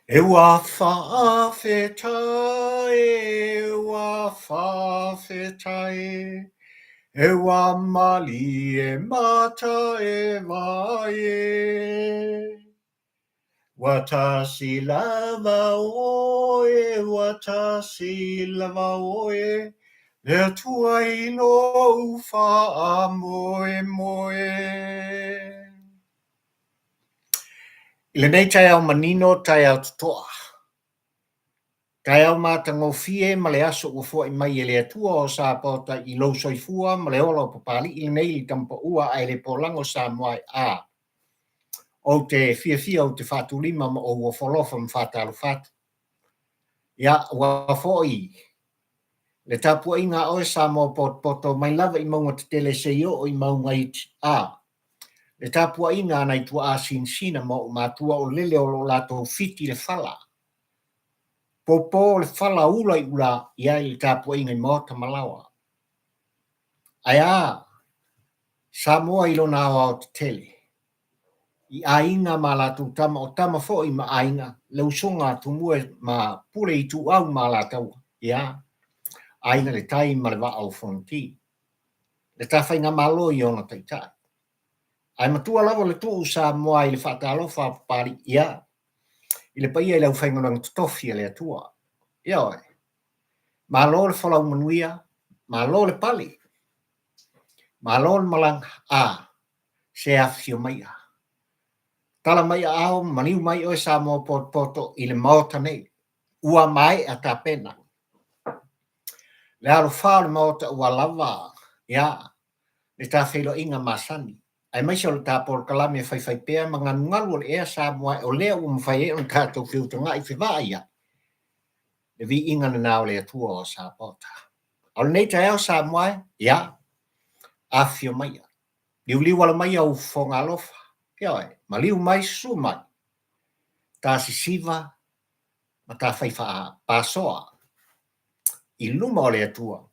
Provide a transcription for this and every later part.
E ua faafetai, e ua faafetai, e ua malie mata e vaai e. Ua tasi lava oe, ua tasi lava oe, le Atua i lou faamoemoe. I lenei taeao manino, taeao totoa, taeao matagofie ma le aso ua foai mai e le Atua o Sapaota i lou soifua ma le ola o Papalii lenei i le Tamapaua ae le polago Samoa e a. Ou te fiafia ou te faatulima ma ou ofo alofa ma faatalofa atu. Ia, aua foi le tapuaiga a oe Samoa potopoto mai lava i mauga tetele seia oo i mauga iti a le tapuaiga a nai tuaa sinasina ma ou matua o lele o lo o latou fiti le fala popo le fala ula i ula i ai le tapuaiga i maota ma laoa. Ae a Samoa i lona aoaotetele i aiga ma latou tama, o tama foi ma aiga, le usoga a Tumua ma Pule Ituau ma Alataua, ia, Aiga i le Tai ma le Vaa o Fonoti, le ta faigamalo i ona taitai. Ae matua lava le tuu Samoa i le faatalofa a Papalii, ia, i le paia i le aufaigaluega totofi a le Atua. Ioe. Malo le folau manuia, malo le pale, malo le malaga, a, se afifio maia. Tala mai aao, maliu mai oe Samoa potopoto i le Maota nei. Ua maea tapena. Le alofā o le Maota ua lava, ia, le ta feiloaiga masani, aemaise o le ta polokalame faifaipea ma galugalu o le ea Samoa o lea ua mafai ai ona tatou feutagai fevaai ai. Le viiga lena o le Atua o Sapaota. A o lenei taeao Samoa e, ia, afifio maia. Liuliu ala mai au fofoga alofa, ioe, maliu mai, susu mai, ta sisiva ma ta fai faapasoa i luma o le Atua,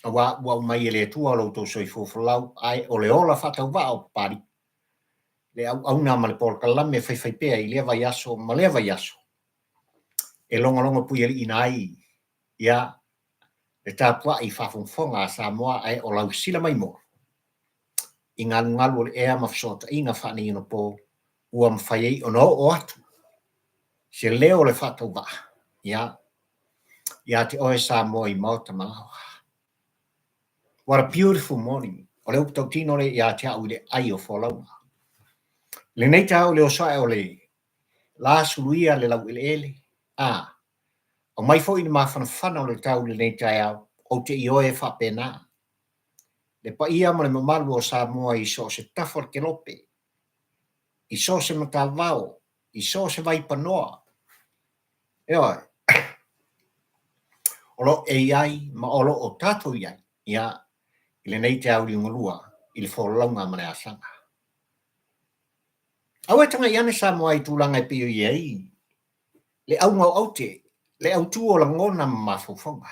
aua ua aumai e le Atua lo outou soifua folau, ae o le ola faatauvaa o Papalii, le auauna ma le polokalame faifaipea i lea vaiaso ma lea vaiaso, e logologo puialiiina ai ia le tapuai faafogafoga a Samoa ae o lau sila maimoa i galugalu o le ea ma fesootaiga faaneionapo ua mafai ai ona oo atu se leo o le faatauvaa ia ia te oe Samoa i Maota ma Laoa. What a beautiful morning. O le upu tautino lea ia te au i le ai o folauga. Lenei taeao i le oso ae o le la suluia le laueleele, a, aumai foi le mafanafana o le tau i lenei taeao, ou te ioe e faapena. Le paia ma le mamalu o Samoa i so o se tafa o le kelope, i so o se matavao, i so o se vaipanoa, ioe, o lo o e i ai ma o lo o tatou i ai, ia, i lenei taeao liugalua i le folauga ma le asaga. Aua e tagai ane Samoa i tulaga e pei o i ai le auga o aute, le autu o lagona ma mafaufauga.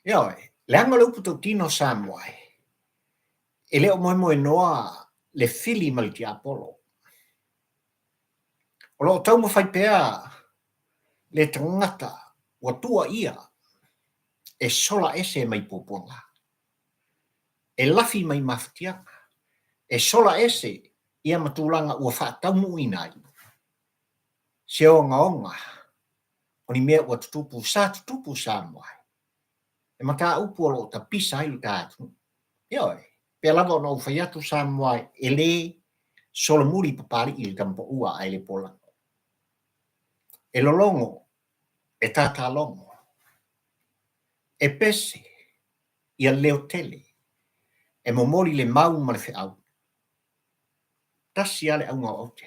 Ioe, leaga o le upu tautino Samoa e, e le o moemoenoa le fili ma le tiapolo. O lo o taumafai pea le tagata ua tuuaia e sola ese mai puapuaga, e lafi mai mafatiaga, e sola ese ia ma tulaga ua faataunuuina ai se ogaoga o ni mea ua tutupu, sa tutupu Samoa e mataupu o lo o tapisa ai lo ta atunuu. Ioe, pea lava ona ou fai atu Samoa e le solomuli Papalii i le Tamapaua ae le polago. E lologo, e tatalogo, e pese ia leotele, e momoli le mau ma le feau. Tasi lava le auga o aute.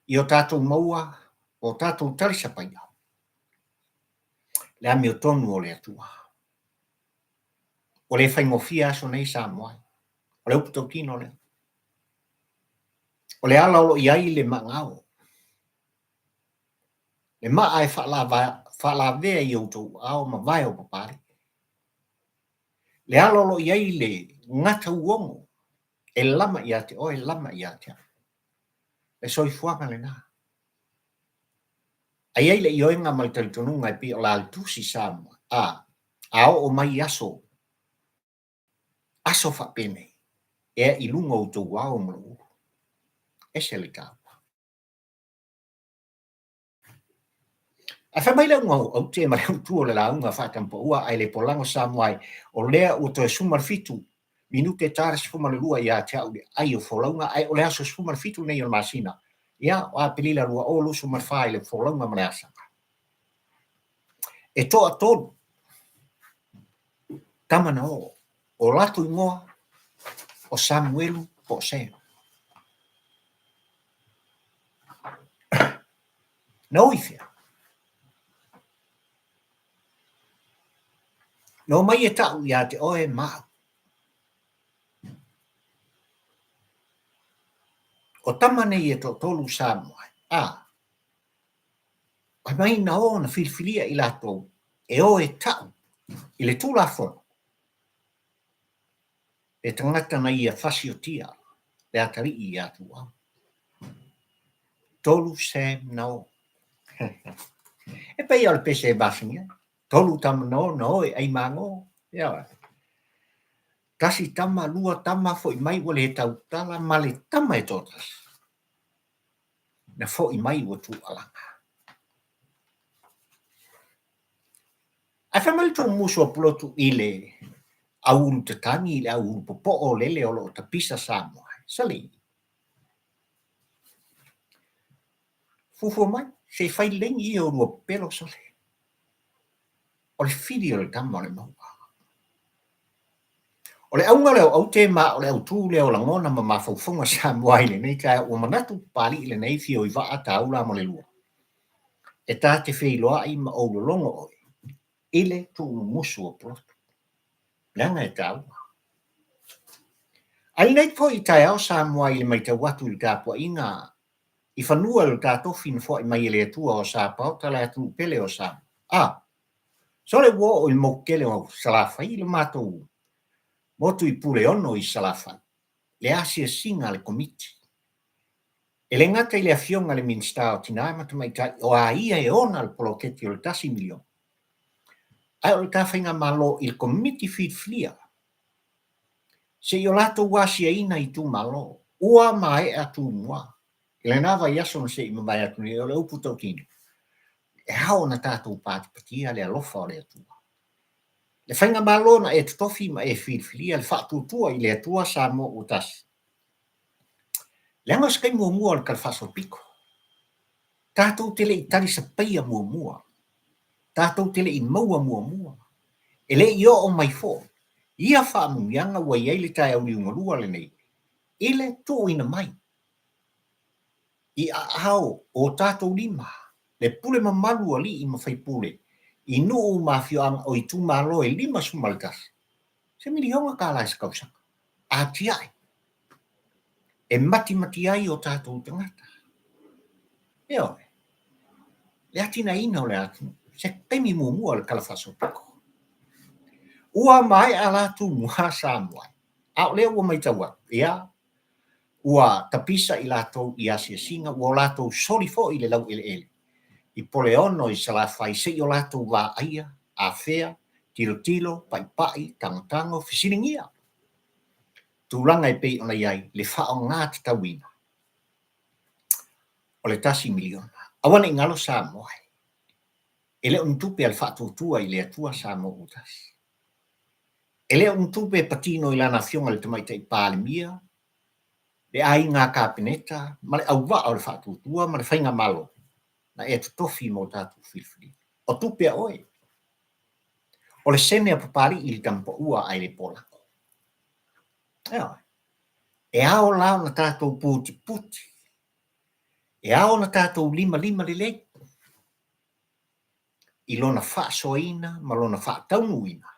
I o tatou maua, o tatou talisapaia, le amiotonu o le Atua. Ua le faigofie aso nei Samoa. O le upu tautino lea. O le ala o lo o i ai le maagao. Le maa e faalavea i outou aao ma vae o Papalii. Le ala o lo o i ai le gata uogo e lama ia te oe, lama ia te au. Le soifuaga lena. A i ai le ioega ma le talitonuga e pei o la le Tusi Samoa, a, a oo mai i aso, aso faapenei, ea i luga o outou ao ma lou ulu. Ese le taua. Ae fai mai le auga o aute ma le autu o le lauga faatampaua ae le polago Samoa ai, o lea ua toe 17 minute 42 ia te au i le ai o folauga, ae o le aso 17 lenei o le masina, ia, o Aperila 2024 i le folauga ma le asaga. E toatolu tama na oo, o latou igoa o Samuelu po o Sam. Na o i fea? Na omai e ta'u ia te oe ma au. O tama nei e toatolu Samoa, a, fai mai na o na filifilia i latou e o e ta'u i le Tulafono le tagata na ia fasiotia le atalii ia Tuuau. Tolu Sam na o. E pei o le pese e masani ai. Tolu tama na o, na o e ai mago. Ia. Tasi tama, lua tama, foi mai ua le tautala ma le tama e toatasi. Na foi mai ua tuualaga. Ae fai mai le tuumusu a Pulotu i le auulu tatagi, i le auulu popoo lele o lo o tapisa Samoa. Sali! Fuafua mai, se i fai lelei ni ie o lua pepelo, sole. O le fili o le tama o le maua. O le auga lea o aute ma o le autū lea o lagona ma mafaufauga Samoa i lenei taeao ua manatu Papalii lenei fio i vaa taula mo le lua. E ta te feiloai ma ou lologo oe i le tuumumusu o Pulotu. Leaga e taua. Ae lenei foi taeao Samoa i le maitau atu i le tapuaiga i fanua i lo ta tofi na foai mai e le Atua o Sapaota le atunuu pele o Samoa. A! Sole ua oo i le motu tele o Salafai le matou motu i Puleono i Salafai, le asiasiga a le Komiti. E le gata i le Afioga i le Minisita o Tina ma Tamaitai o a ia e ona le poloketi o le tasi miliona, ae o le ta faigamalo i le Komiti filifilia se i o latou asiaina itumalo ua maea tumua i lena vaiaso na se i mavae atu nei. O le upu tautino, e ao ona tatou patipatia le alofa o le Atua. Le faigamalo na e totofi ma e filifilia le faatuatua i le Atua Samoa ua tasi. Leaga o se taimi muamua o le Tala Faasolopito, tatou te le i talisapaia muamua, tatou te le i maua muamua, e le i oo mai foi ia faamanuiaga ua i ai le taeao liugalua lenei i le tuuina mai i aao o tatou lima le pule mamalu alii ma faipule i nuu ma afioaga o itumalo e 51, se miliona tala i se tausaga. Atiae e matimati ai o tatou tagata. Ioe, le atinaeina o le atunuu, se taimi muamua o le Tala Faasolopito. Ua maea la tumua Samoa, a o lea ua matau atu, ia, ua tapisa i latou i asiasiga, ua o latou soli foi i le laueleele i Puleono i Salafai se i o latou vaaia, afea, tilotilo, paipai, tagotago, fesiligia tulaga e pei ona i ai le faaaoga tatauina o le tasi miliona. Aua ne i galo Samoa, e le o ni tupe a le Faatuatua i le Atua Samoa ua tasi. E le o ni tupe e patino i lana Afioga i le Tamaitai Palemia, le aiga Kapeneta ma le auvaa o le Faatuatua ma le Faigamalo na e totofi mo tatou filifiliga. O tupe a oe. O le sene a Papalii i le tamapaua ae le polago. Ioe. E ao la ona tatou putiputi, e ao ona tatou limalima lelei i lona faasoaina ma lona faataunuuina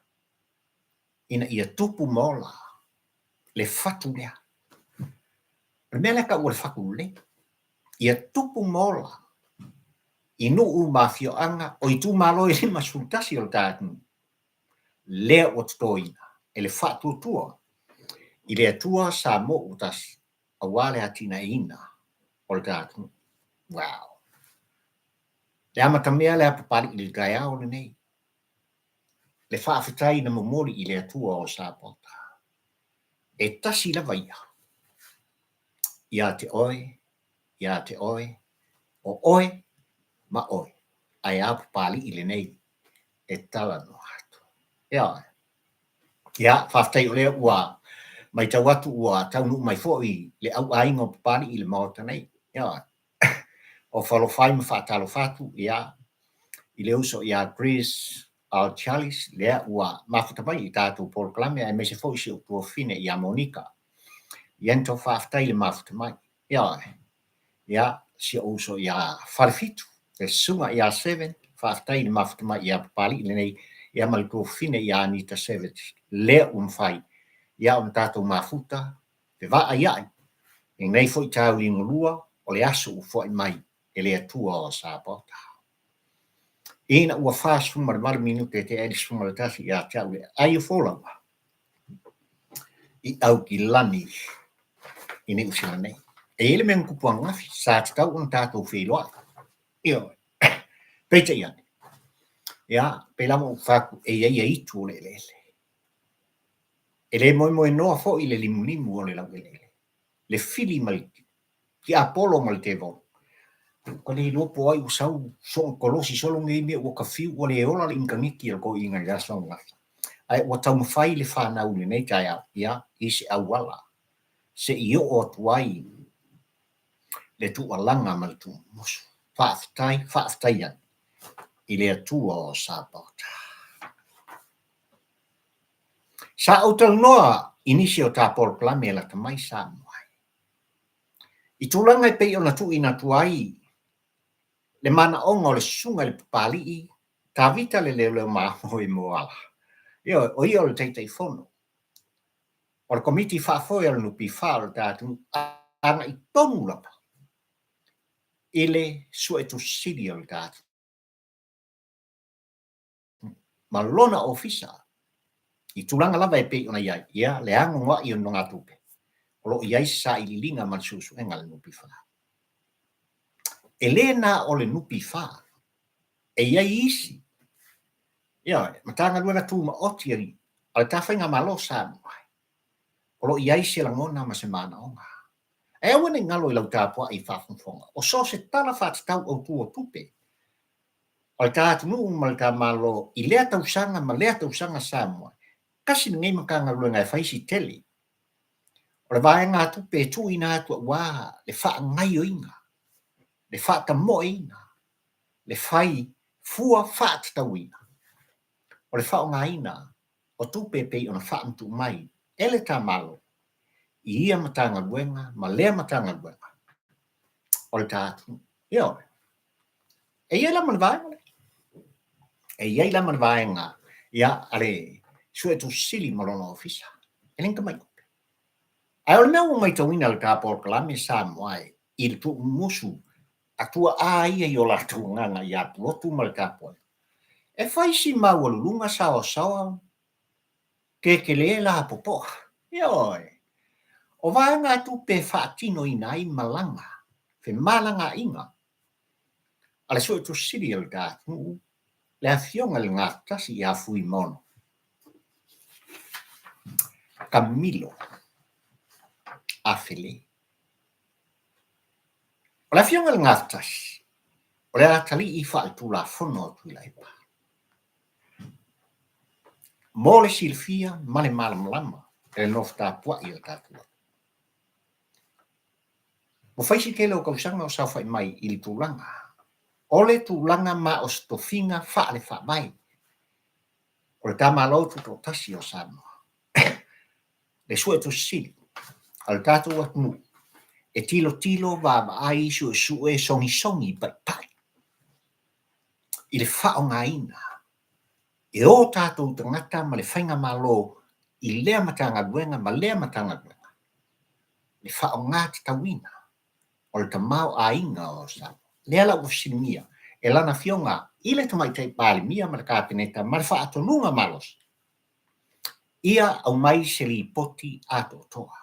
ina ia tupu ma ola le fatu lea. O le mea lea taua o le fatu lelei, ia tupu ma ola i nuu ma afioaga o itumalo e 51 o le ta atunuu, lea ua totoina e le faatuatua i le Atua Samoa ua tasi aua le atinaeina o le ta atunuu. Wow! Le amatamea le Papalii i le taeao lenei, le faafetai na momoli i le Atua o Sapaota. E tasi lava ia, ia te oe, ia te oe, o oe ma oe, ae a Papalii lenei e talanoa atu. Ioe. Ia, faafetai o lea ua matau atu ua taunuu mai foi le au aiga o Papalii i le Maota nei. Ioe. Ofo alofa ai ma faatalofa atu, ia, i le uso ia Grace Charles, lea ua mafuta mai i tatou polokalame, aemaise foi si ou tuafafine ia Monica. Iento, faafetai le mafuta mai. Ioe. Ia, si ou uso ia Falefitu, le susuga ia Seven, faafetai le mafuta mai ia Papalii lenei, ia ma le tuafafine ia Anita Savage, lea ua mafai ia ona tatou mafuta fevaaiai i lenei foi tauligalua o le aso ua foai mai e le Atua o Sapaota. Ina ua 48 minute e tea ai le 11 ia te au le ai o folauga i Aukilani i Niu Sila nei. E i ai le mea na tupu ananafi, sa tatau ona tatou feiloai. Ioe. Peitai ane, ia, pei lava ona ou fai atu, e i ai aitu o le eleele. E le moemoenoa foi le limulimu o le laueleele, le fili ma le tiapolo ma le tevolo. Ua le iloa po o ai ua sau soona kolosi solo nei mea ua kafiu, ua le ola le initaneti a le toeaina i le aso ananafi. Ae ua taumafai le fanau i lenei taeao, ia, i se auala se i oo atu ai le tuualaga ma le tuumumusu. Faafetai, faafetai ane i le Atua o Sapaota. Sa ou talanoa i nisi o ta polokalame e lata mai Samoa ai. I tulaga e pei ona tuuina atu ai le manaoga o le susuga i le Papalii Tavita le leoleo mamoe Moala, ioe, o ia o le Taitaifono o le Komiti Faafoe o le NPF o le ta atunuu, agai tonu lava i le Suetusi Sili o le ta atunuu ma lona ofisa i tulaga lava e pei ona i ai, ia, le anoanoai o nonogatupe o lo o i ai se sailiiliga ma le suesuega a le NPF. E le na o le NPF, e i ai isi, ioe, Matagaluega Tumaoti a le ta Faigamalo o Samoa o lo o i ai se lagona ma se manaoga. Ae aua ne i galo i lau tapuai faafogafoga, o so o se Tala Faatatau Autu o Tupe o le ta atunuu ma le ta Malo i lea tausaga ma lea tausaga Samoa, tasi lenei Matagaluega e fai si tele o le vaegatupe e tuuina atu aua le faagaioiga, le faatamoeina, le fai fua faatatauina o le faaaogaina o tupe e pei ona faamatuu mai e le ta Malo i ia Matagaluega ma lea Matagaluega o le ta atunuu. Ioe. E i ai la ma le vaega lea. E i ai la ma le vaega ia a le Suetusi Sili ma lona ofisa. E le ni tamai tupe. Ae o le mea ua matauina i le ta polokalame Samoa e i le tuumumusu a tuaa ia i o latou agaga ia Pulotu ma le tapuaiga, e fai si maualuluga saoasaoa kekele lapopoa. Ioe. O vaegatupe e faatinoina ai malaga, femalagaaiga a le Suetusi Sili o le ta atunuu, le Afioga i le Gatasi ia Fuimaono Camillo Afele. O le Afioga i le Gatasi, o le atalii faaletulafono o Tuilaepa. Mo le silafia ma le malamalama e le nofo tapuai a le tatou atunuu. Ua fai si tele o tausaga o saofai mai i le tulaga o le tulaga ma o se tofiga faale-faavae o le ta Malo Tutoatasi o Samoa, le Suetusi Sili a le tatou atunuu e tilotilo, vaavaai, suesue, sogisogi, paipai i le faaaogaina e o tatou tagata ma le faigamalo i lea Matagaluega ma lea Matagaluega le faaaoga tatauina o le tamaoaiga o Samoa. Lea la ua fesiligia e lana Afioga i le Tamaitai Palemia ma le Kapeneta ma le faatonuga malosi ia aumai se lipoti atoatoa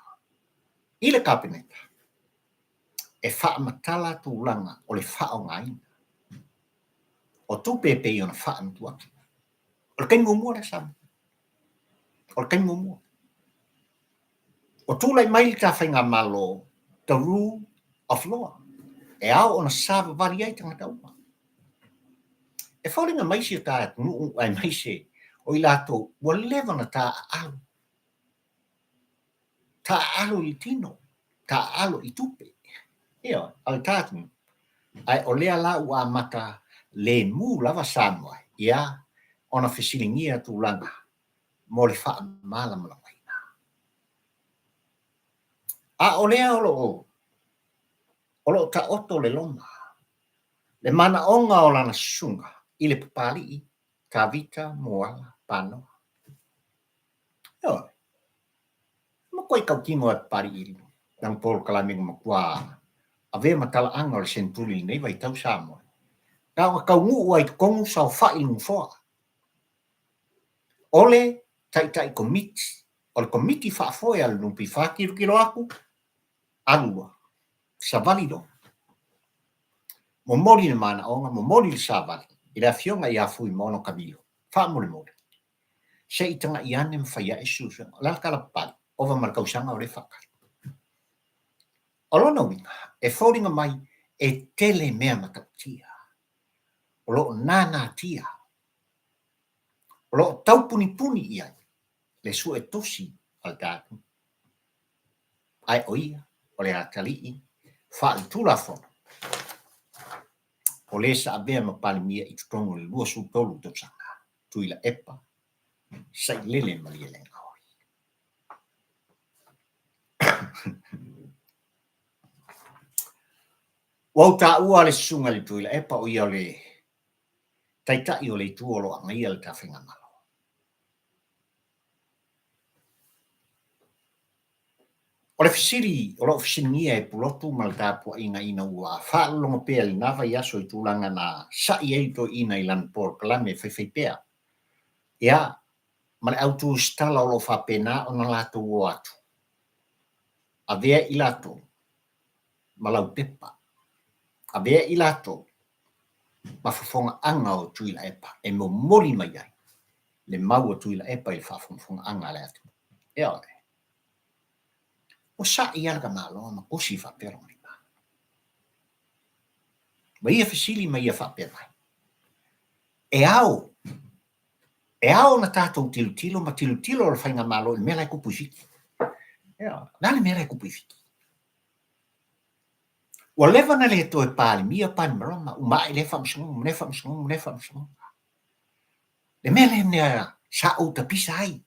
i le Kapeneta. E faamatala tulaga o le faaaogaina o tupe e pei ona faamutu atu. O le taimi muamua lea Samoa. O le taimi muamua. Ua tulai mai le ta faigamalo, the rule of law, e ao ona savavali ai tagata uma. E foliga mai si o ta atunuu aemaise o i latou ua leva ona taaalo, taaalo i le tino, taaalo i tupe, ioe, a le ta atunuu. Ae o lea la ua amata lemu lava Samoa ia ona fesiligia tulaga mo le faamalamalamaina. A o lea o lo o o lo o taoto le loma, le manaoga o lana susuga i le Papalii Tavita Moala Panoa. Ioe, e matuai tautino e Papalii i lana polokalame na matua avea ma talaaga o le seneturi i lenei vaitau Samoa. Na ona taunuu lava i totonu saofai i le nofoa. O le Taitai Komiti, o le Komiti Faafoe a le NPF tilotilo atu, alu loa, savali loa. Momoli le manaoga, momoli le savali i le Afioga ia Fuimaono Camilo, faamolemole, se i tagai ane ma fai ae se suesuega. O le a le tala papale? Ova ma le tausaga o lea e faatali. O lona uiga, e foliga mai e tele mea matautia o lo o nanatia o lo o taupunipuni i ai le suetusi a le tatou, ae o ia o le atalii faaletulafono o le sa avea ma Palemia i totonu o le 23 tausaga, Tuilaepa Sailele Malielegaoi. Ua ou taua le susuga i le Tuilaepa o ia o le Taitai o le Itu o lo o agaia le ta Faigamalo. O le fesili o lo o fesiligia e Pulotu ma le tapuaiga ina ua faalologo pea i lena vaiaso i tulaga na sa'i ai le toeaina i lana polokalame faifaipea, ia, ma le autusitala o lo o faapena ona latou o atu, avea i latou ma laupepa, avea i latou ma fofogaaga o Tuilaepa e momoli mai ai le mau a Tuilaepa i le faafogafogaaga a le atunuu. Ioe. Ua sa'i lava le tamaloa ma tusi faapea lona lima. Ma ia fesili ma ia faapea mai, E ao, e ao ona tatou tilotilo ma tilotilo le Faigamalo i le mea la e tupu i Fiti. Ioe. O le a le mea la e tupu i Fiti? Ua leva ona le toe Palemia Panimarama, uma ae lea faamasinoga ma lea faamasinoga ma lea faamasinoga. Le mea lea sa ou tapisa ai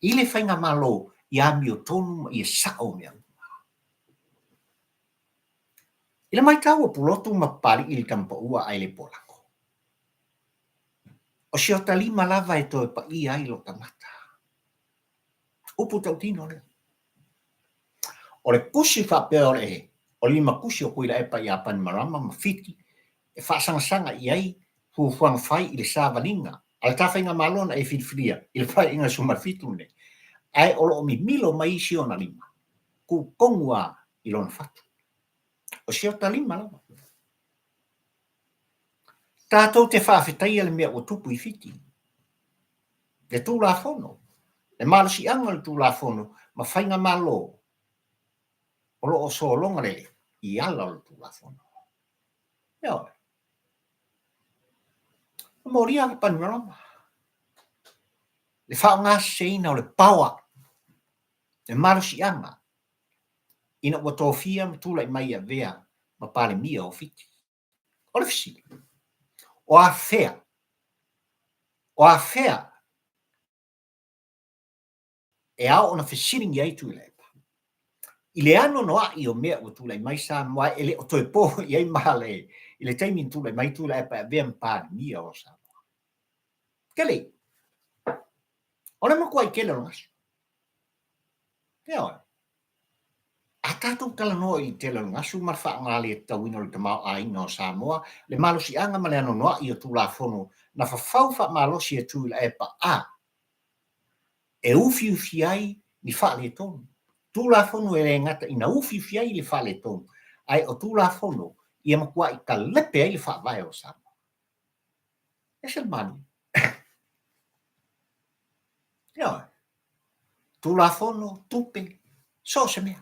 i le faigamalo ia amiotonu ma ia sao mea uma. I le matau a Pulotu ma Papalii i le tamapaua ae le polago, o si ota lima lava e toe paia ai lota mata. Upu tautino lea. O le tusi faapea o le o lima tusi o Tuilaepa ia Panimarama ma Fiti e faasagasaga i ai fuafuaga fai i le savaliga a le ta faigamalo na e filifilia i le Paeaiga 17 lenei, ae o lo o mimilo mai isi ona lima, tu tonu lava i lona fatu. O si ota lima lava. Tatou te faafetaia le mea ua tupu i Fiti. Le Tulafono, le malosiaga o le Tulafono ma faigamalo o lo o sologa lelei i ala o le Tulafono. Ioe. E molia le panorama. Le faaaogaseseina o le power, le malosiaga ina ua tofia ma tulai mai e avea ma Palemia o Fiti. O le fesili, o afea? O afea e ao ona fesiligia ai Tuilaepa? I le anoanoai o mea ua tulai mai Samoa e le o toe po i ai male i le taimi na tulai mai Tuilaepa e avea ma Palemia o Samoa. Tele ia. O le matuai tele o le gasu. Ioe. A tatou talanoa i le tele o le gasu ma le faaaoga le tatauina o le tamaoaiga o Samoa, le malosiaga ma le anoanoai o Tulafono na fafau faamalosi e Tuilaepa A e ufiufi ai ni faaletonu. Tulafono e le gata ina ufiufi ai le faaletonu, Ae o Tulafono ia matuai talepe ai le Faavae o Samoa. E ese le manaia. Ioe. Tulafono, tupe, so o se mea.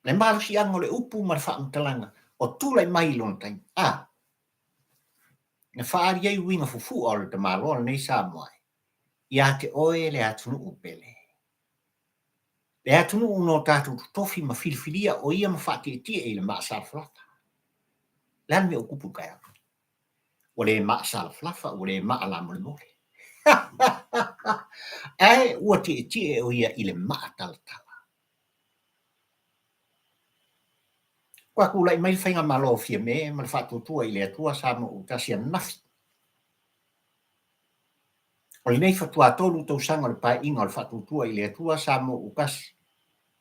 Le malosiaga o le upu ma le faamatalaga o tulai mai i lona taimi. A! Na faaali ai uiga fufu'a o le tamaloa lenei Samoa ia te oe le atunuu pele. Le atunuu na o tatou totofi ma filifilia o ia ma faatietie i le maasalafalafa. Le a le mea ua tupu i le taeao nei? Ua le maasalafalafa, ua le maalamolemole. Ae ua tietie o ia i le maatalatala. Ua tulai mai le Faigamalo o Fiame ma le Faatuatua i le Atua Samoa ua tasi ananafi. O lenei faatoa 3 tausaga o le Paeaiga o le Faatuatua i le Atua Samoa ua tasi,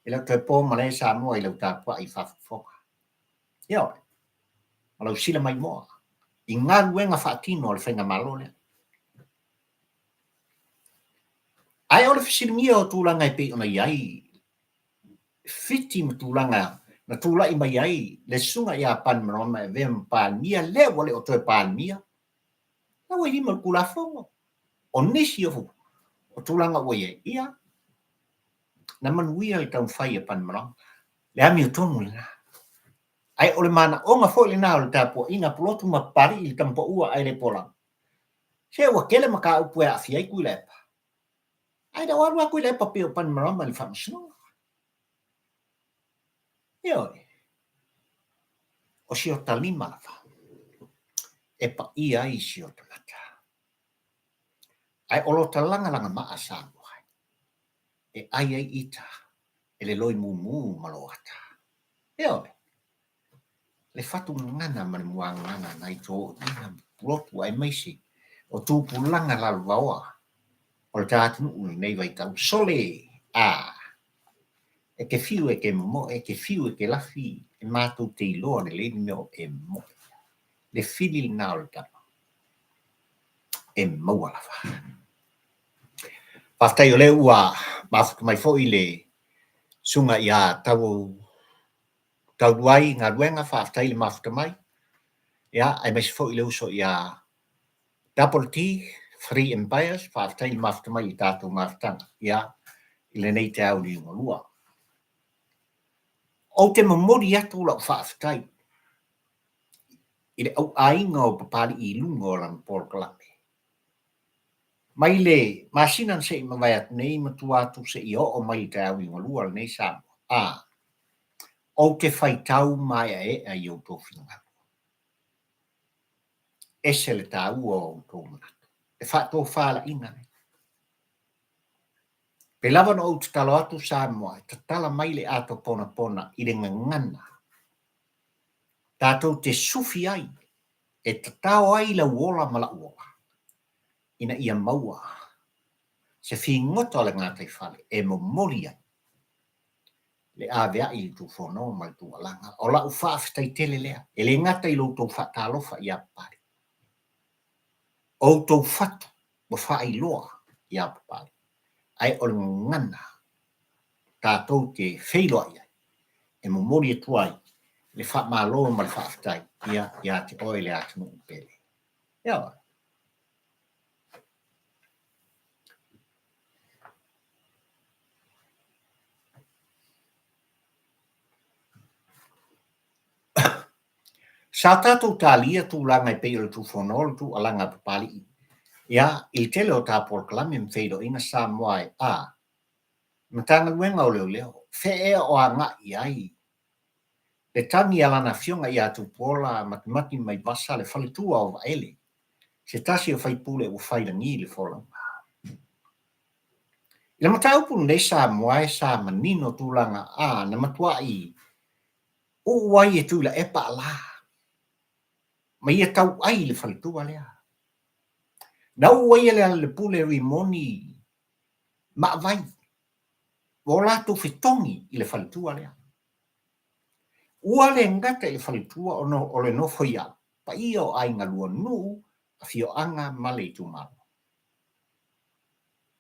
e le o toe po malae Samoa i lau tapuai faafogafoga. Ioe, ma lau sila maimoa i galuega faatino a le Faigamalo lea. Ae o le fesiligia o tulaga e pei ona i ai Fiti ma tulaga na tulai mai ai le susuga ia Bainimarama e avea ma Palemia, lea ua le o toe Palemia, la ua i lima o le Tulafono. O nisi o tulaga ua i ai, ia, na manuia le taumafai a Bainimarama. Le amiotonu lena. Ae o le manaoga foi lena o le tapuaiga a Pulotu ma Papalii i le tama paua ae le polama. Se ua tele mataupu e aafia ai Tuilaepa. Ae le o alu lava Tuilaepa pei o Bainimarama i le faamasinoga. Ioe. O si ota lima lava e paia ai si ota mata. Ae o lota lagalagamaa Samoa e ai ai ita e le loi mumu ma lo ata. Ioe. Le fatu gagana ma le muagagana nai toeaiina ma pulotu aemaise o tupulaga lalovaoa o le ta atunuu i lenei vaitau. Sole! A! E te fiu e te momoe, e te fiu e te lafi, e matou te iloa lelei le mea o e momoe ai. Le fili lena o le tama e maua lava. Faafetai o lea ua mafuta mai foi le susuga ia Tau Tauluai Galuega, faafetai le mafuta mai, ia, aemaise foi le uso ia Double T, Free Empires, faafetai le mafuta mai i le tatou mafutaga, ia, i lenei taeao liugalua. Ou te momoli atu lau faafetai i le auaiga o Papalii i luga o lana polokalame. Mai le masina na se i mavae atu nei ma tua atu seia oo mai i le taeao liugalua lenei Samoa, a, ou te faitau maeaea i outou finagalo. Ese le taua o outou manatu. E faatofalaiga nei. Pei lava ona ou tatalo atu Samoa e tatala mai le ato ponapona i le gagana tatou te sufi ai e tatao ai lau ola ma la'u ola ina ia maua se figota o le gataifale e momoli ai le avea'i i le tufono ma le tuualaga. O la'u faafetai tele lea, e le gata i lo outou faatalofa ia Papalii, o outou fatu ua faailoa ia Papalii, ae o le gagana tatou te feiloai ai e momoli atu ai le faamalo ma le faafetai ia ia te oe le atunuu pele. Ioe. Sa tatou talia tulaga e pei o le tufono o le tuualaga a Papalii ia i le tele o ta polokalame ma feiloaiga Samoa e a Matagaluega o Leoleo, fea ea o agai i ai le tagi a lana afioga ia Tupuola Matimati Maivasa le faletua o Vaele, se tasi o faipule ua fai lagi le folauga. I le mataupu lenei Samoa e sa manino tulaga a na matuai uu ai e Tuilaepa ala ma ia tauai i le faletua lea. Na uu ai e Lealailepule Rimoni Maavai ua o latou fetogi i le faletua lea. Ua le gata i le faletua ona o le nofoia paia o aiga lua nuu, afioaga ma le itumalo.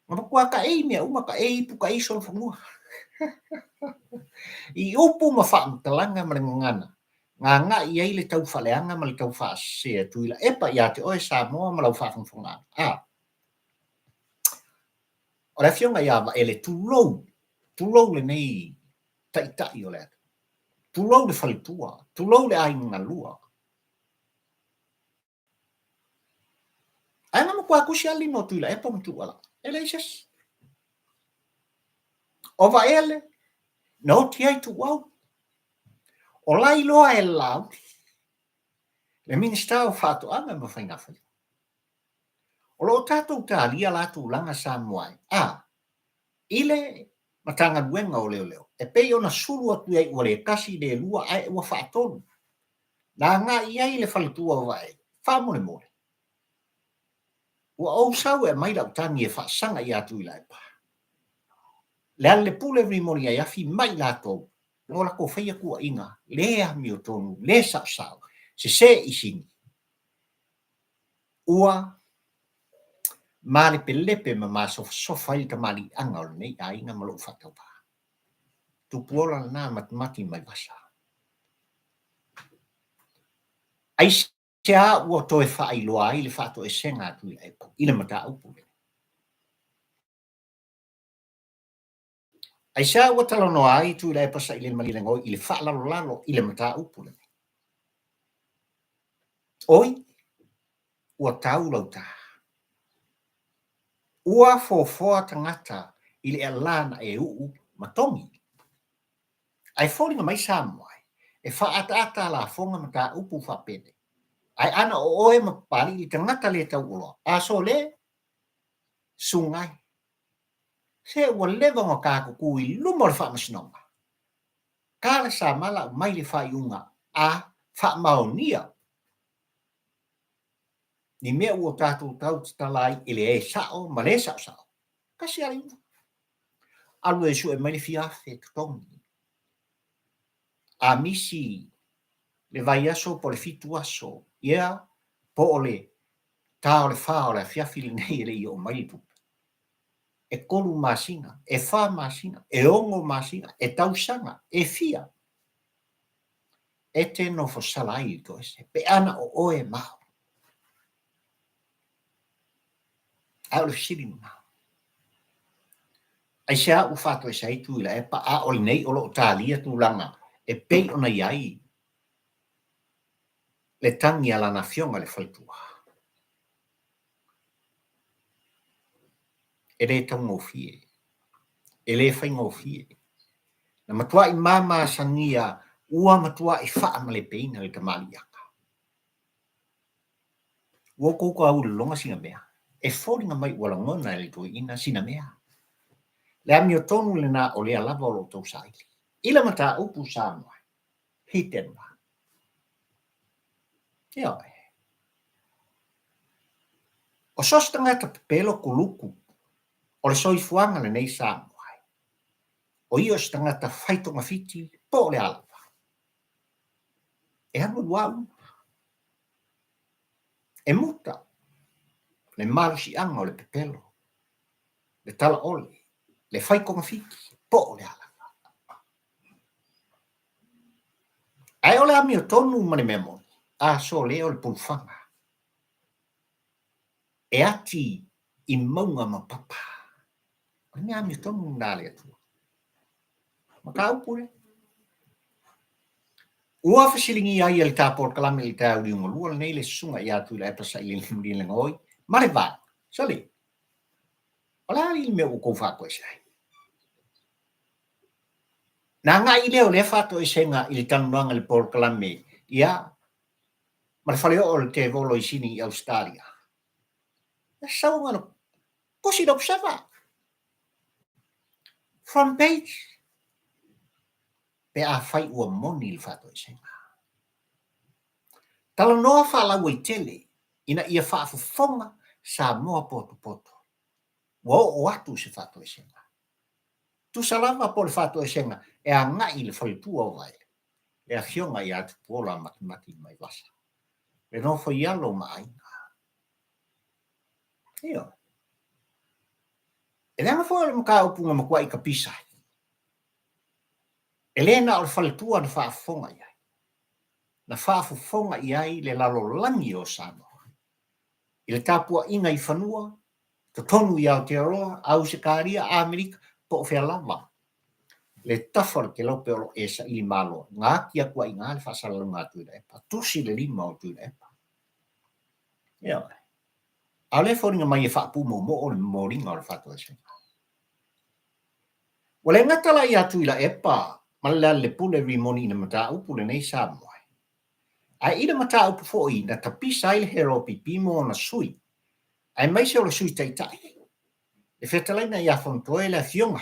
Na matua taei mea uma, taei ipu, taei solofanua. I upu ma faamatalaga ma le gagana, na agai i ai le taufaaleaga ma le taufaasese a Tuilaepa ia te oe Samoa ma lau faafogafogaaga. A. O le afioga ia Vaele, tulou, tulou lenei taitai o le atunuu, tulou le faletua, tulou le aiga galua. Ae na matua tusi lava le lima o Tuilaepa ma Tuualala, e leai se isi. O Vaele, na oti ai Tuuau. O la iloa e Laauli, le Minisita o Faatoaga ma Faigafaiva. O lo o tatou talia la tulaga Samoa e, a, i le Matagaluega o Leoleo, e pei ona sulu atu i ai ua le tasi, le lua, ae ua faatolu. Na agai i ai le faletua o Vaele, faamolemole, ua ou sau e aumai lau tagi e faasaga ia Tuilaepa. Le Alelepule Rimoni Aiafi ma i latou na o latou faia tuuaiga le amiotonu, le saosao, sese i sini, ua malepelepe ma masofasofa ai le tamaliiaga o lenei aiga ma lou faatauvaa. Tupuola lena matimati mai vasa. Aisea ua toe faailoa ai le faatoesega a Tuilaepa i le mataupu lenei? Aisea ua talanoa ai Tuilaepa Sailele Malielegaoi i le faalalolalo i le mataupu lenei? Oi, ua tau lau ta. Ua fofoa tagata i le ala na e uu ma togi. Ae foliga mai Samoa e faaataata a lafoga mataupu faapenei. Ae ana o oe ma Papalii le tagata le tauoloa, a sole, sugai. Se ua leva ona ta tutu i luma o le faamasinoga. Tala samala aumai le faaiuga a faamaonia ni mea ua tatou tau tatala ai i le sao ma le saosao. Tasi lava le iuga. Alu e sue mai le fia afe totogi. A misi le vaiaso po o le fitu aso, ia, po o le ta o le fa o le afiafi lenei e le i oo mai le tupe. E tolu masina, e fa masina, e ono masina, e tausaga, e fia. E te nofo sala ai i le toese, pe ana o oe ma au. Ae o le fesili lena. Aisea ua faatoese ai Tuilaepa a o lenei o lo o talia tulaga e pei ona i ai le tagi a lana afioga i le faletua? E le taugofie, e le faigofie. Na matuai mamasagia ua matuai faamalepeina le tamaliiaga. Ua outou tau lologa sina mea, e foliga mai ua lagona e le toeaina sina mea. Le amiotonu lena o lea lava o lo outou saili. I le mataupu Samoa, hit and run. Ioe. O so o se tagata pepelo kuluku o le soifuaga lenei Samoa, o ia o se tagata fai togafiti po o le a lava. E alu alu lava uma. E muta le malosiaga o le pepelo, le talaole, le fai togafiti po o le a lava. Ae o le amiotonu ma le mea moni, a sole o le pulufaga e ati i mauga ma papa. O le mea amiotonu lena a le Atua. Mataupu lea. Ua fesiligia ai e le ta polokalame i le taeao liugalua lenei le Susuga ia Tuilaepa Sailele Malielegaoi ma le Vaega. Sole, o le a le mea ua outou faatoese ai? Na agai lea o lea faatoesega i le talanoaga i le polokalame ia ma le faleoo o le tevolo i Sini i Ausetalia. E sau na tusi le Observer. Front page. Pe afai ua moni le faatoesega. Talanoa faalauaitele ina ia faafofoga Samoa potopoto. Ua oo atu se faatoesega. Tusa lava po o le faatoesega e agai i le faletua o Vaele, le afioga ia Tupuola Matimati Maivasa, le nofo i alo ma aiga. Ioe. E leaga foi o le mataupu na matuai tapisa ai. E le na o le faletua na faafofoga i ai, na faafofoga i ai le lalolagi o Samoa. I le tapuaiga i fanua, totonu i Aotearoa, Ausetalia, Amerika, po o fea lava le tafa o le kelope o lo o e saili malo ai, na ati atu ai i ina le faasalalauga a Tuilaepa, tusi le lima o Tuilaepa. Ioe. A o lea e foliga mai e faapumoomoo le momoliga o le faatoesega. Ua le gata la ia Tuilaepa ma le Lealailepule Rimoni i le mataupu lenei Samoa, ae i le mataupu foi na tapisa ai le HRPP ma ona sui, aemaise o le Sui Taitai, le fetalaiga ia Fonotoe le Afioga.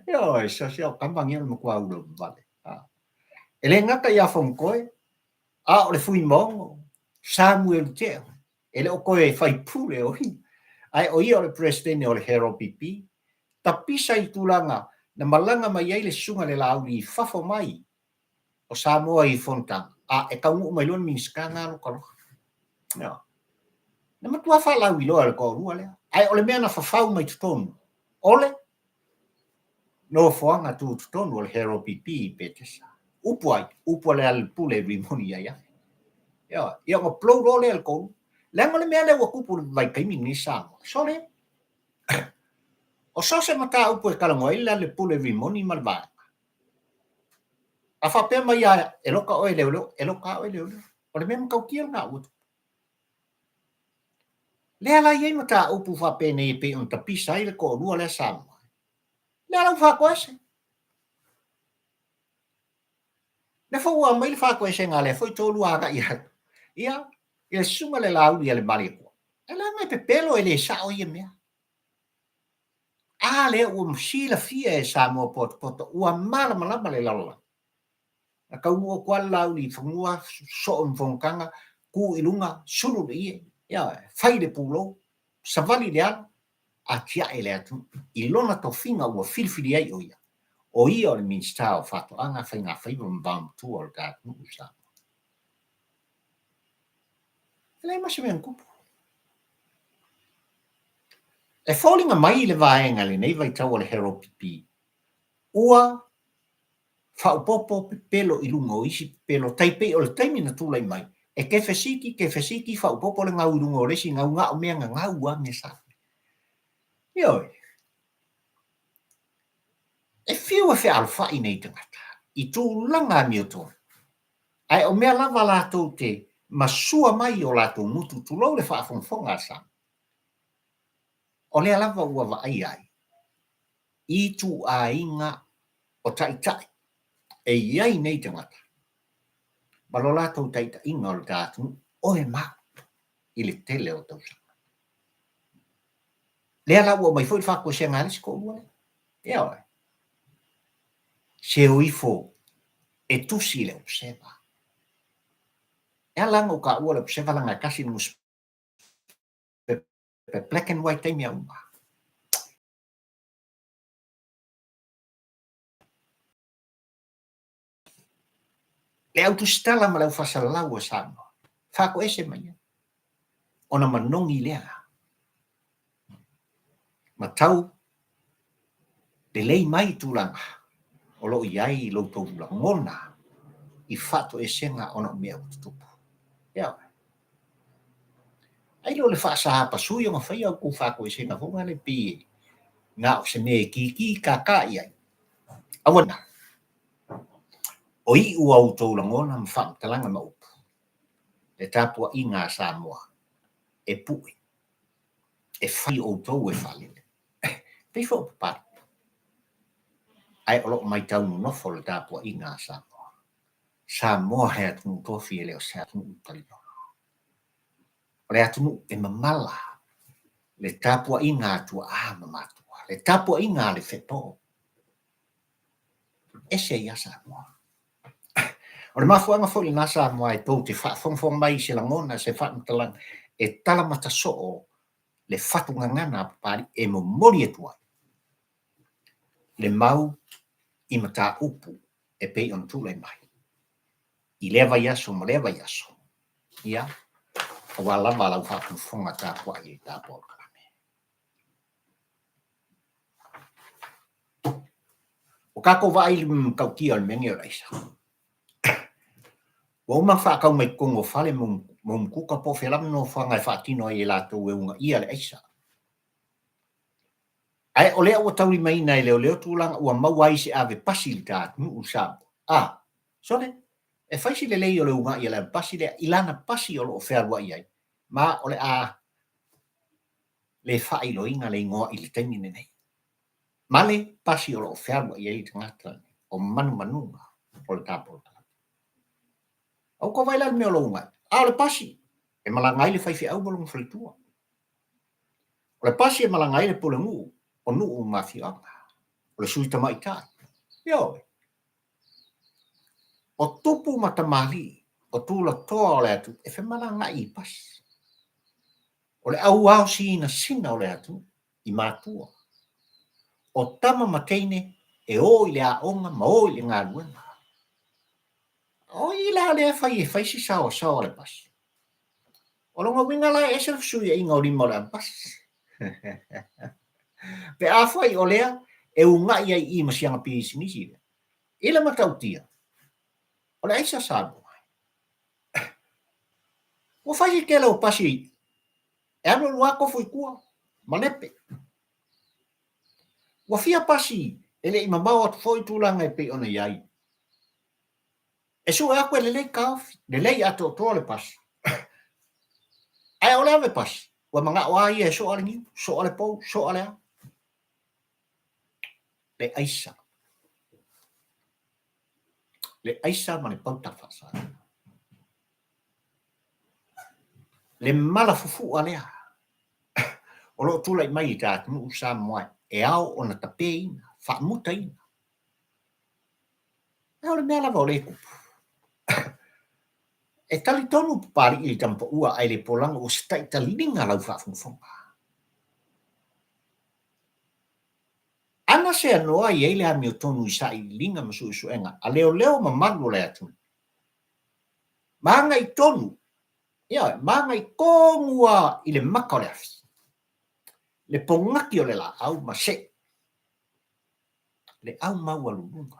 Ioe, so o tama nei o le matua ulavavale. E le gata ia Fonotoe, a o le Fuimaono, Samuelu Tea, e le o toe faipule o ia, ae o ia o le Peresetene o le HRPP, tapisa i tulaga na malaga mai ai le Susuga i le Laauli i fafo mai o Samoa i fonotaga, a e taunuu mai loa le Minisita na alofa alofa. Na matua faalauiloa e le toalua lea, ae o le mea na fafau mai totonu, o le nofoaga tutotonu o le HRPP i Petesa. Upu ai, upu a Lealailepule Rimoni ia ia. Ia, ia ona blow loa lea i le toalua. Leaga o le mea lea ua tupu i le vaitaimi lenei Samoa. Sole, o so o se mataupu e talanoa ai le Lealailepule Rimoni ma le Vaega, a faapea mai lava e loka oe e leoleo, e loka lava oe e leoleo. O le mea matautia lena ua tupu. Lea la e i ai mataupu faapenei e pei ona tapisa ai le toalua lea Samoa. Lea la ua faatoese. Lea foi ua aumai le faatoesega a lea foi toalua agai atu, ia, i le susuga i le Laauli a le Malietoa. E leaga e pepelo e le sao ia mea. A lea ua silafia e Samoa potopoto ua malamalama le lalolagi. Na taunuu atu lava le Laauli i fanua, soo ma fonotaga, tu i luga, sulu le ie, ia, fai le pulou, savali le alo, atiae le atunuu i lona tofiga ua filifili ai o ia, o ia o le Minisita o Faatoaga, Faigafaiva ma Vaomatua o le ta atunuu o Samoa. E leai ma se mea na tupu. E foliga mai i le vaega i lenei vaitau o le HRPP, ua faaopoopo pepelo i luga o isi pepelo, tai pei o le taimi na tulai mai, e kefesiti, kefesiti, faaopoopo le gau i luga o le isi gau, na o mea gagau lava mea sa fai. Ioe. E fiu e fealofai nei tagata i tulaga amiotonu, ae o mea lava latou te masua mai i o latou gutu, tulou le faafogafoga a Samoa. O lea lava ua vaaia ai i ituaiga o taitai e i ai nei tagata ma lo latou taitaiga o le ta atunuu, oe ma au i le tele o tausaga. Lea la ua aumai foi le faatoesega a le isi toalua lea. Ioe. Se o ifo e tusi i le Observer. E ala ona ou taua le Observer leaga e tasi le nusipepa black and white ai mea uma. Le au tusitala ma le au faasalalau a Samoa, faatoese mai ai, ona manogi lea ma tau lelei mai tulaga o lo o i ai lo outou lagona i faatoesega ona o mea ua tutupu. Ioe. Ai lea o le faasahapasui ona faia outou faatoesega foi lea pei na o se mea e kiki kākā i ai. Aua na. O iu a outou lagona ma faamatalaga ma upu, le tapuaiga a Samoa e pue, e fai outou e faalele. Pei foi o Papalii. Ae o lo o matau nonofo le tapuaiga a Samoa. Samoa he atunuu tofi e le o se atunuu taliona. O le atunuu e mamala le tapuaiga a tuaa ma matua, le tapuaiga a le fepo. Ese ai lava Samoa. O le mafuaaga foi lena Samoa e tou te faafogafoga mai i se lagona, se faamatalaga e talamata soo le fatugagana a Papalii e momoli atu ai le mau i mataupu e pei ona tulai mai i lea vaiaso ma lea vaiaso, ia, aua lava lau faafogafoga tapuai i le ta polokalame. Ua tatou vaai i le matautia o le mea lenei o le aisa. Ua uma ona faatau mai totonu o fale ma umukuka po o fea lava nofoaga e faatino ai e latou e uunaia le aisa. Ae o lea ua taulimaina e leoleo tulaga ua maua ai se ave pasi i le ta atunuu i Samoa. A, sole, e fai si lelei o le uunai a le ave pasi lea i lana pasi o lo o fealuai ai, ma o le a le faailoaina le igoa i le taimi lenei. Ma le pasi o lo o fealuai ai le tagata lenei, o manumanuga o le ta polokalame. A ua tou vaai la i le mea o lo o uunai? A o le pasi e malaga ai le faifeau ma lona faletua. O le pasi e malaga ai le pulenuu o nuu ma afioaga, o le sui tamaitai. Ioe. O tupu ma tamalii, o tulatoa o le atunuu e femalagaai i pasi. O le au ao sinasina o le atunuu i matua. O tama ma teine e o i le aoga ma o i le galuega. O i la lea e fai e fai si saoasaoa o le pasi. O lona uiga la e ese le fesuiaiga o lima o le avepasi. Pe afai o lea e uunai ai i i ma si ana pisinisi lea, i le matautia, o le aisa Samoa. Ua fai si tele o pasi e alu alu lava tofu i tua ma lepe. Ua fia pasi e le i mamao atu foi tulaga e pei ona i ai. E sue atu e lelei taofi, lelei atoatoa le pasi. Ae o le ave pasi, ua manao lava ia e soa le niu, soa le pou, soa le a. Le aisa. Le aisa ma le pauta faasaina. Le mala fufu'a lea o lo o tulai mai i ta atunuu Samoa e ao ona tapeina, faamutaina. Ae o le mea lava o lea e tupu. E talitonu Papalii i le tamapaua ae le polaga ua se taitaliga lau faafogafoga. Ana seanoa i ai le amiotonu i sailiiliga ma suesuega a leoleo mamalu o le atunuu. Ma agai tonu, ioe, ma agai tonu lava i le mata o le afi, le pogaki o le laau ma sei le au maualuluga.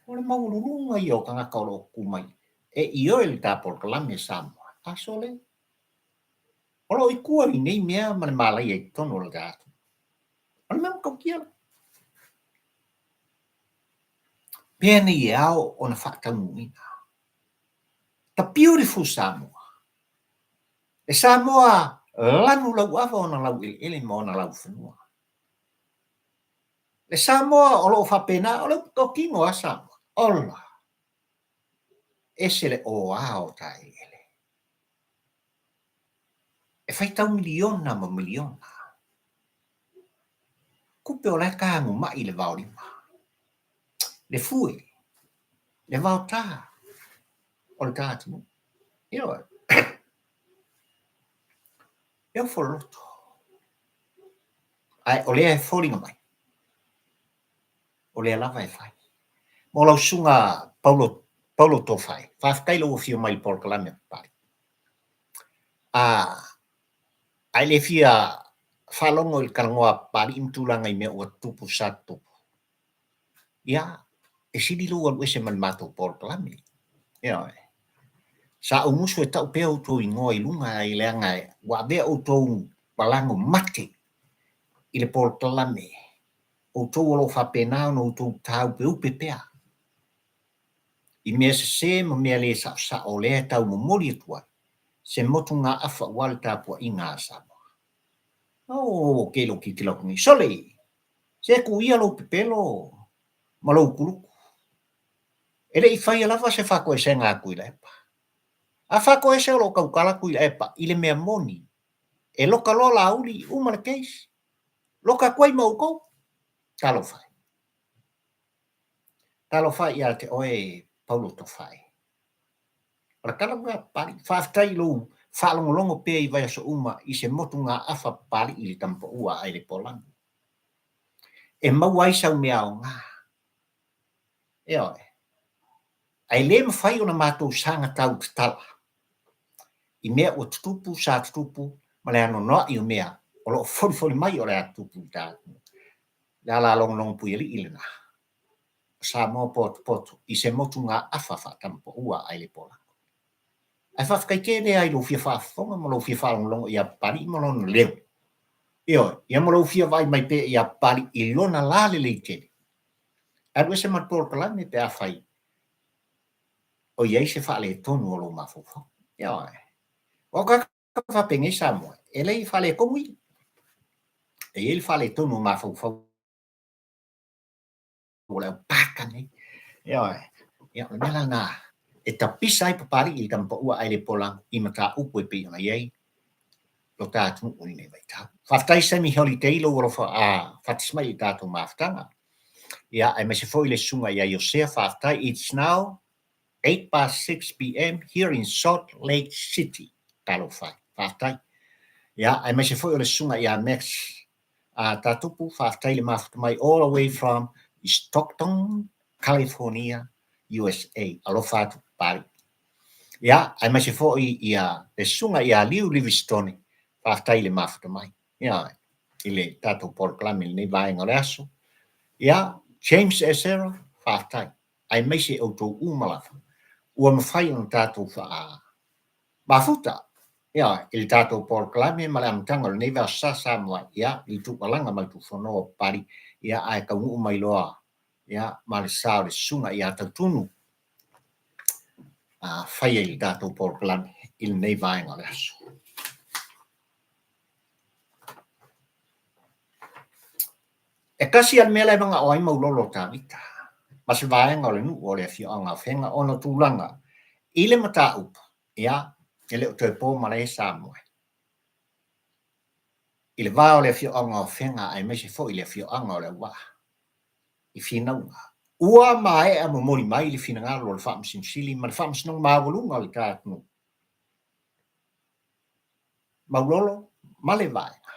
O le maualuluga ia o tagata o lo o tutu mai e ioe le ta polokalame Samoa. A sole, o lo o i tua i nei mea ma le malaia i totonu o le ta atunuu. O le mea matautia la. Mea nei e ao ona faataunuuina. The beautiful Samoa. Le Samoa lanu lauava ona laueleele ma ona laufanua. Le Samoa o lo o faapena, o le upu tino a Samoa, ola, ese le oa o ta eleele. E faitau miliona ma miliona. Tupe o la e taguma'i le vaolima, le fue, le vaota o le ta atunuu. Ioe. E ofo le loto. Ae o lea e foliga mai, o lea lava e fai. Mo lau susuga Paulo, Paulo Tofae, faafetai lou afio mai i le polokalame a Papalii. A, ae le fia faalogo i le talanoa a Papalii ma tulaga i mea ua tutupu sa tutupu. Ia, e sili lou alu ese ma le matou polokalame. Ioe. Sa ou musu e tau pea outou igoa i luga i leaga ua avea outou malago mate i le polokalame. Outou o lo o faapena ona outou tāupeupe pea i mea sese ma mea le saosao o lea e tau momoli atu ai se motugaafa aua le tapuaiga a Samoa. Oh, ke lou tilotilo atu nei. Sole! Se tuu ia lou pepelo ma lou kuluku. E le i faia lava se faatoesega a Tuilaepa. A faatoese o lo o tautala Tuilaepa i le mea moni, e loka loa Laauli, uma le case. Loka atu ai ma outou. Talofa e. Talofa e ia te oe Paulo Tofae. O le tala lena a Papalii. Faafetai i lou faalogologo pea i vaiaso uma i se motugaafa Papalii i le tamapaua a Elepoolagi. E maua ai sau mea aoga. Ioe. Ae le mafai ona matou saga tau tatala i mea ua tutupu, sa tutupu ma le anoanoai o mea o lo o folifoli mai o le a tutupu i ta atunuu. Le ala logologopuialii lena o Samoa potopoto i se motugaafa faatamapaua ae le polago. Ae faafetai tele lava i lou fia faafofoga ma lou fia faalogologo ia Papalii ma lona leo. Ioe, ia ma lou fia vaai mai pea ia Papalii i lona la lelei tele. Alu ese ma le polokalame pe afai o i ai se faaletonu o lou mafaufau. Ioe. Aua o tagata faapenei Samoa, e le i faaletonu ia. E i ai le faaletonu o mafaufau o le aupaka nei. Ioe. Ia, o le mea la lena e tapisa ai Papalii i le tama paua ae le polago i mataupu e pei ona i ai lo ta atunuu i lenei vaitau. Faafetai Sammy Holiday i lou alofa faatasi mai i le tatou mafutaga. Ia, aemaise foi le susuga ia Iosea, faafetai. It's now 6:08 PM here in Salt Lake City. Talofa e. Faafetai. Ia, aemaise foi o le susuga ia Max Tatupu, faafetai le mafuta mai all the way from Stockton, California, USA. Alofa atu Papalii. Ia, aemaise foi ia le susuga ia Liu Livistone, faafetai le mafuta mai. Ia, i le tatou polokalame i lenei vaega o le aso. Ia, James Esera, faafetai. Aemaise outou uma lava ua mafai ona tatou faa mafuta ia i le tatou polokalame ma le amataga o lenei Vaaso Sa Samoa ia i le tuuvalaga ma le tuufonoa o Papalii ia ae taunuu mai loa ia ma le sa o le susuga ia Tautunu a faia i le tatou polokalame i lenei vaega o le aso. E tasi lava le mea la e manao ai Maulolo o Tavita ma se vaega o le nuu o le afioaga o Afega ona o tulaga i le mataupu, ia, e le o toe po malae Samoa i le va o le afioaga o Afega aemaise foi le afioaga o Leauvaa i finauga. Ua maea momoli mai le finagalo o le Faamasino Sili ma le Faamasinoga Maualuga o le ta atunuu, Maulolo ma le vaega.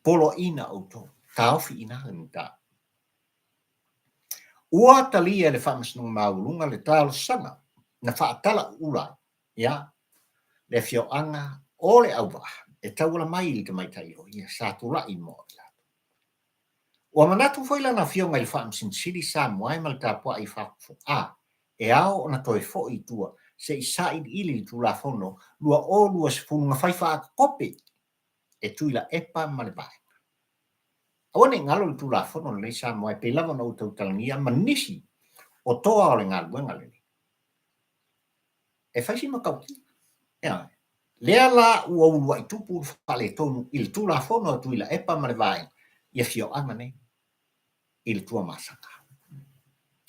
Poloaiina outou, taofi i ina le mataupu. Ua talia e le Faamasinoga Maualuga le talosaga na faatalauula ai ia le afioaga o Leauvaa e tauala mai i le tamaitai loia sa tulai mo i latou. Ua manatu foi lana afioga i le Faamasino Sili Samoa ma le tapuai faafofoga e ao ona toe foi i tua se i sailiili le Tulafono 2020 na fai faakokope e Tuilaepa ma le Vaega. Aua ne i galo le Tulafono lenei Samoa e pei lava ona ou tautalagia ma nisi o toa o le galuega lenei. E fai si matautia. Ioe. Lea la ua uluai tupu le faaletonu i le Tulafono a Tuilaepa ma le Vaega i afioaga nei i le Tuamasaga.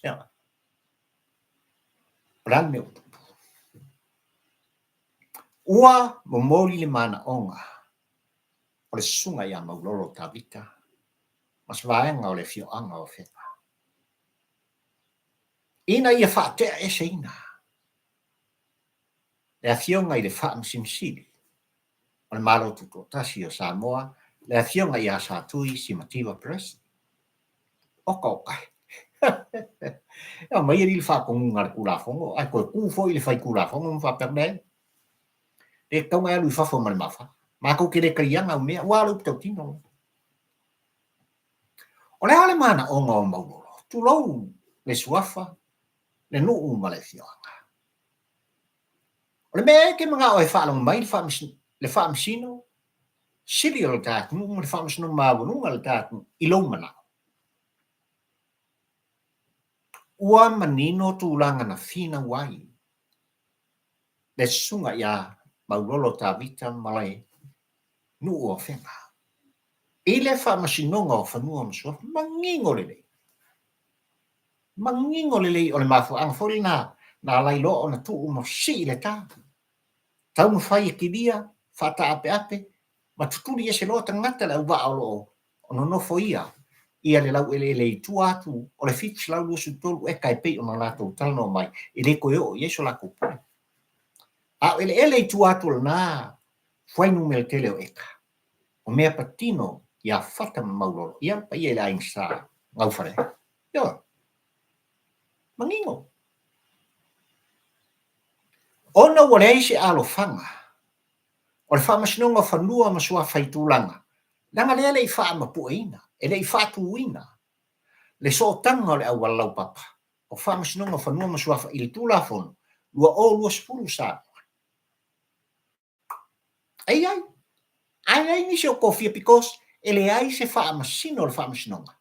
Ioe. O le a le mea ua tupu? Ua momoli le manaoga o le susuga ia Maulolo Tavita ma se vaega o le afioaga o Afega ina ia faateaeseina le afioga i le Faamasino Sili o le Malo Tutoatasi o Samoa, le afioga ia Satui Simativa Peresi. Oka oka e. E aumai alii le faatonuga a le Tulafono, ae toe tu foi le Faitulafono ma faapea, Leai, le tatau ona e alu i fafo ma le mafa. Matou te le taliaina au mea, aua o le upu tautino lea. O le a le manaoga o Maulolo? Tulou le suafa, le nuu ma le afioaga. O le mea e te manao e faalogo mai le Faamasino Sili o le ta atunuu ma le Faamasinoga Maualuga o le ta atunuu i lou manao. Ua manino tulaga na finau ai le susuga ia Maulolo Tavita ma le nuu o Afega i le Faamasinoga o Fanua ma Suafa. Manino lelei. Manino lelei o le mafuaaga foi lena na ala ai loa ona tuu ma sii le ta. Taumafai e kilia, faataapeape ma tutuli ese loa tagata le auvaa o lo o nonofoia ia le laueleele i tua atu o le 723 eka e pei ona latou talanoa mai e le toe oo i ai so latou pule. A o eleele i tua atu o lena fuainumera tele o eka, o mea patino ia Fata ma Maulolo, ia le paia i le aiga sa Gaufalea. Ioe. Manino. Ona ua leai se alofaga o le Faamasinoga o Fanua ma Suafa i tulaga Leaga lea e le i faamapueina, e le i faatuina le sootaga o le auala laupapa o Faamasinoga o Fanua ma Suafa i le Tulafono 2020 Samoa. E i ai, ae leai nisi o tofia because e leai se faamasino o le Faamasinoga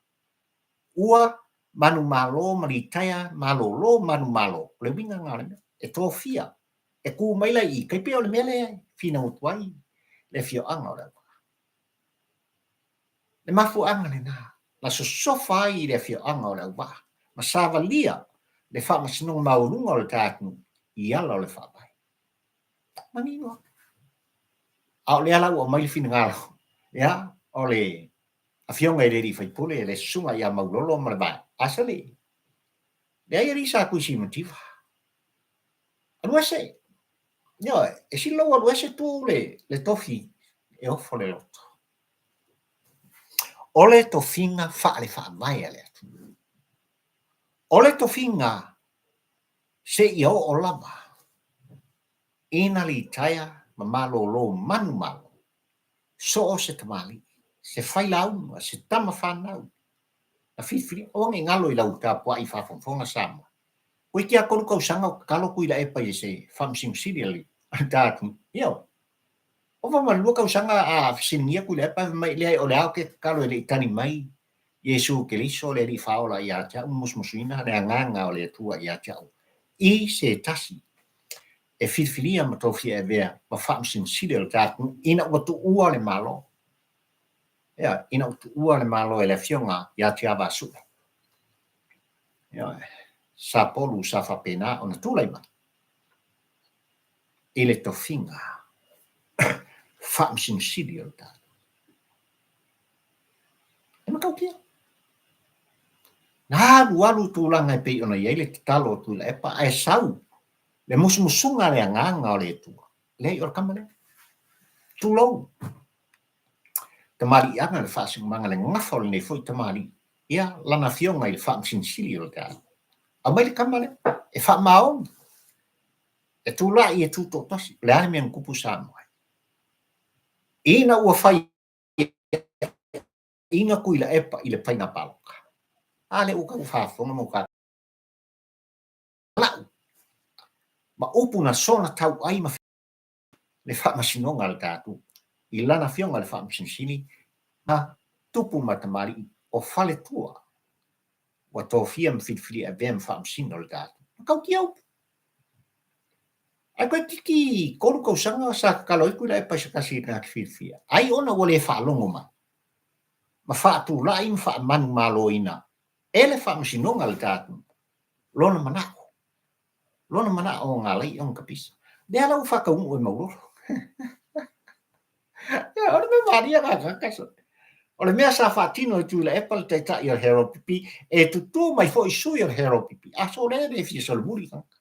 ua manumalo ma litaea malolo manumalo. O le uiga lena o le mea, e tofia, e tu mai la i i, tai pei o le mea lea e finau atu ai le afioaga o Leauvaa. Le mafuaaga lena na sosofa ai le afioaga o Leauvaa ma savalia le Faamasinoga Maualuga o le ta atunuu i ala o le Faavae. Manino lava. A o lea la ua aumai le finagalo, ia, o le afioga i le alii faipule, le susuga ia Maulolo ma le vaega, a sole, leai alii sa tuisi mativa. Alu ese. Ioe, e sili lou alu ese tuu le, le tofi e ofo le loto. O le tofiga faale-faavae a le atunuu. O le tofiga seia oo lava ina litaea ma malolo manumalo so o se tamalii, se failauga, se tama fanau na filifilia. Aua ne i galo i lau tapuai faafogafoga Samoa. Toeitiiti lava tolu tausaga o tatalo Tuilaepa i se Faamasino Sili a le ta atunuu. Ioe. Ova ma le lua tausaga a fesiligia Tuilaepa fai mai, leai o le a ou te tatalo e le i tali mai Iesu Keriso le Alii Faaola ia te au ma musumusuina le Agaga o le Atua ia te au i se tasi e filifilia ma tofia e avea ma Faamasino Sili o le ta atunuu ina ua tuua le Malo. Ioe, ina ua tuua le Malo e le Afioga ia Tiavaasue. Ioe, Sapolu sa faapena ona tulai mai i le tofiga Faamasino Sili o le ta atunuu. E matautia. Na alualu tulaga e pei ona i ai le tatalo a Tuilaepa ae sau le musumusuga a le Agaga o le Atua. Leai, o le tama lea. Tulou. Tamaliiaga le faasinomaga le gafa o lenei foi tamalii. Ia, lana afioga i le Faamasino Sili o le taeao. Aumai le tama lea e faamaoni, e tulai e tutoatasi. O le a le mea na tupu Samoa? Ina ua fai ina Tuilaepa i le faiga palota. A lea ua tau faafofoga ma ua lau ma upu na soona tauai ma le faamasinoga a le tatou i lana afioga i le Faamasino Sili ma tupu ma tamalii o faletua ua tofia ma filifilia e avea ma faamasino le tatou. Matautia upu. Ae toeitiiti tolu tausaga sa tatalo ai Tuilaepa i se tasi na te filifia ai ona ua le faalogo mai ma faatulai ma faamanumaloina e le Faamasinoga a le ta atunuu lona manao, lona manao na ala ai ona tapisa. Lea la ua faataunuu e Maulolo. O le mea malie lena tagata sole. O le mea sa faatino e Tuilaepa le taitai o le HRPP, e tutū mai foi sui o le HRPP. A sole e le fia solomuli tagata.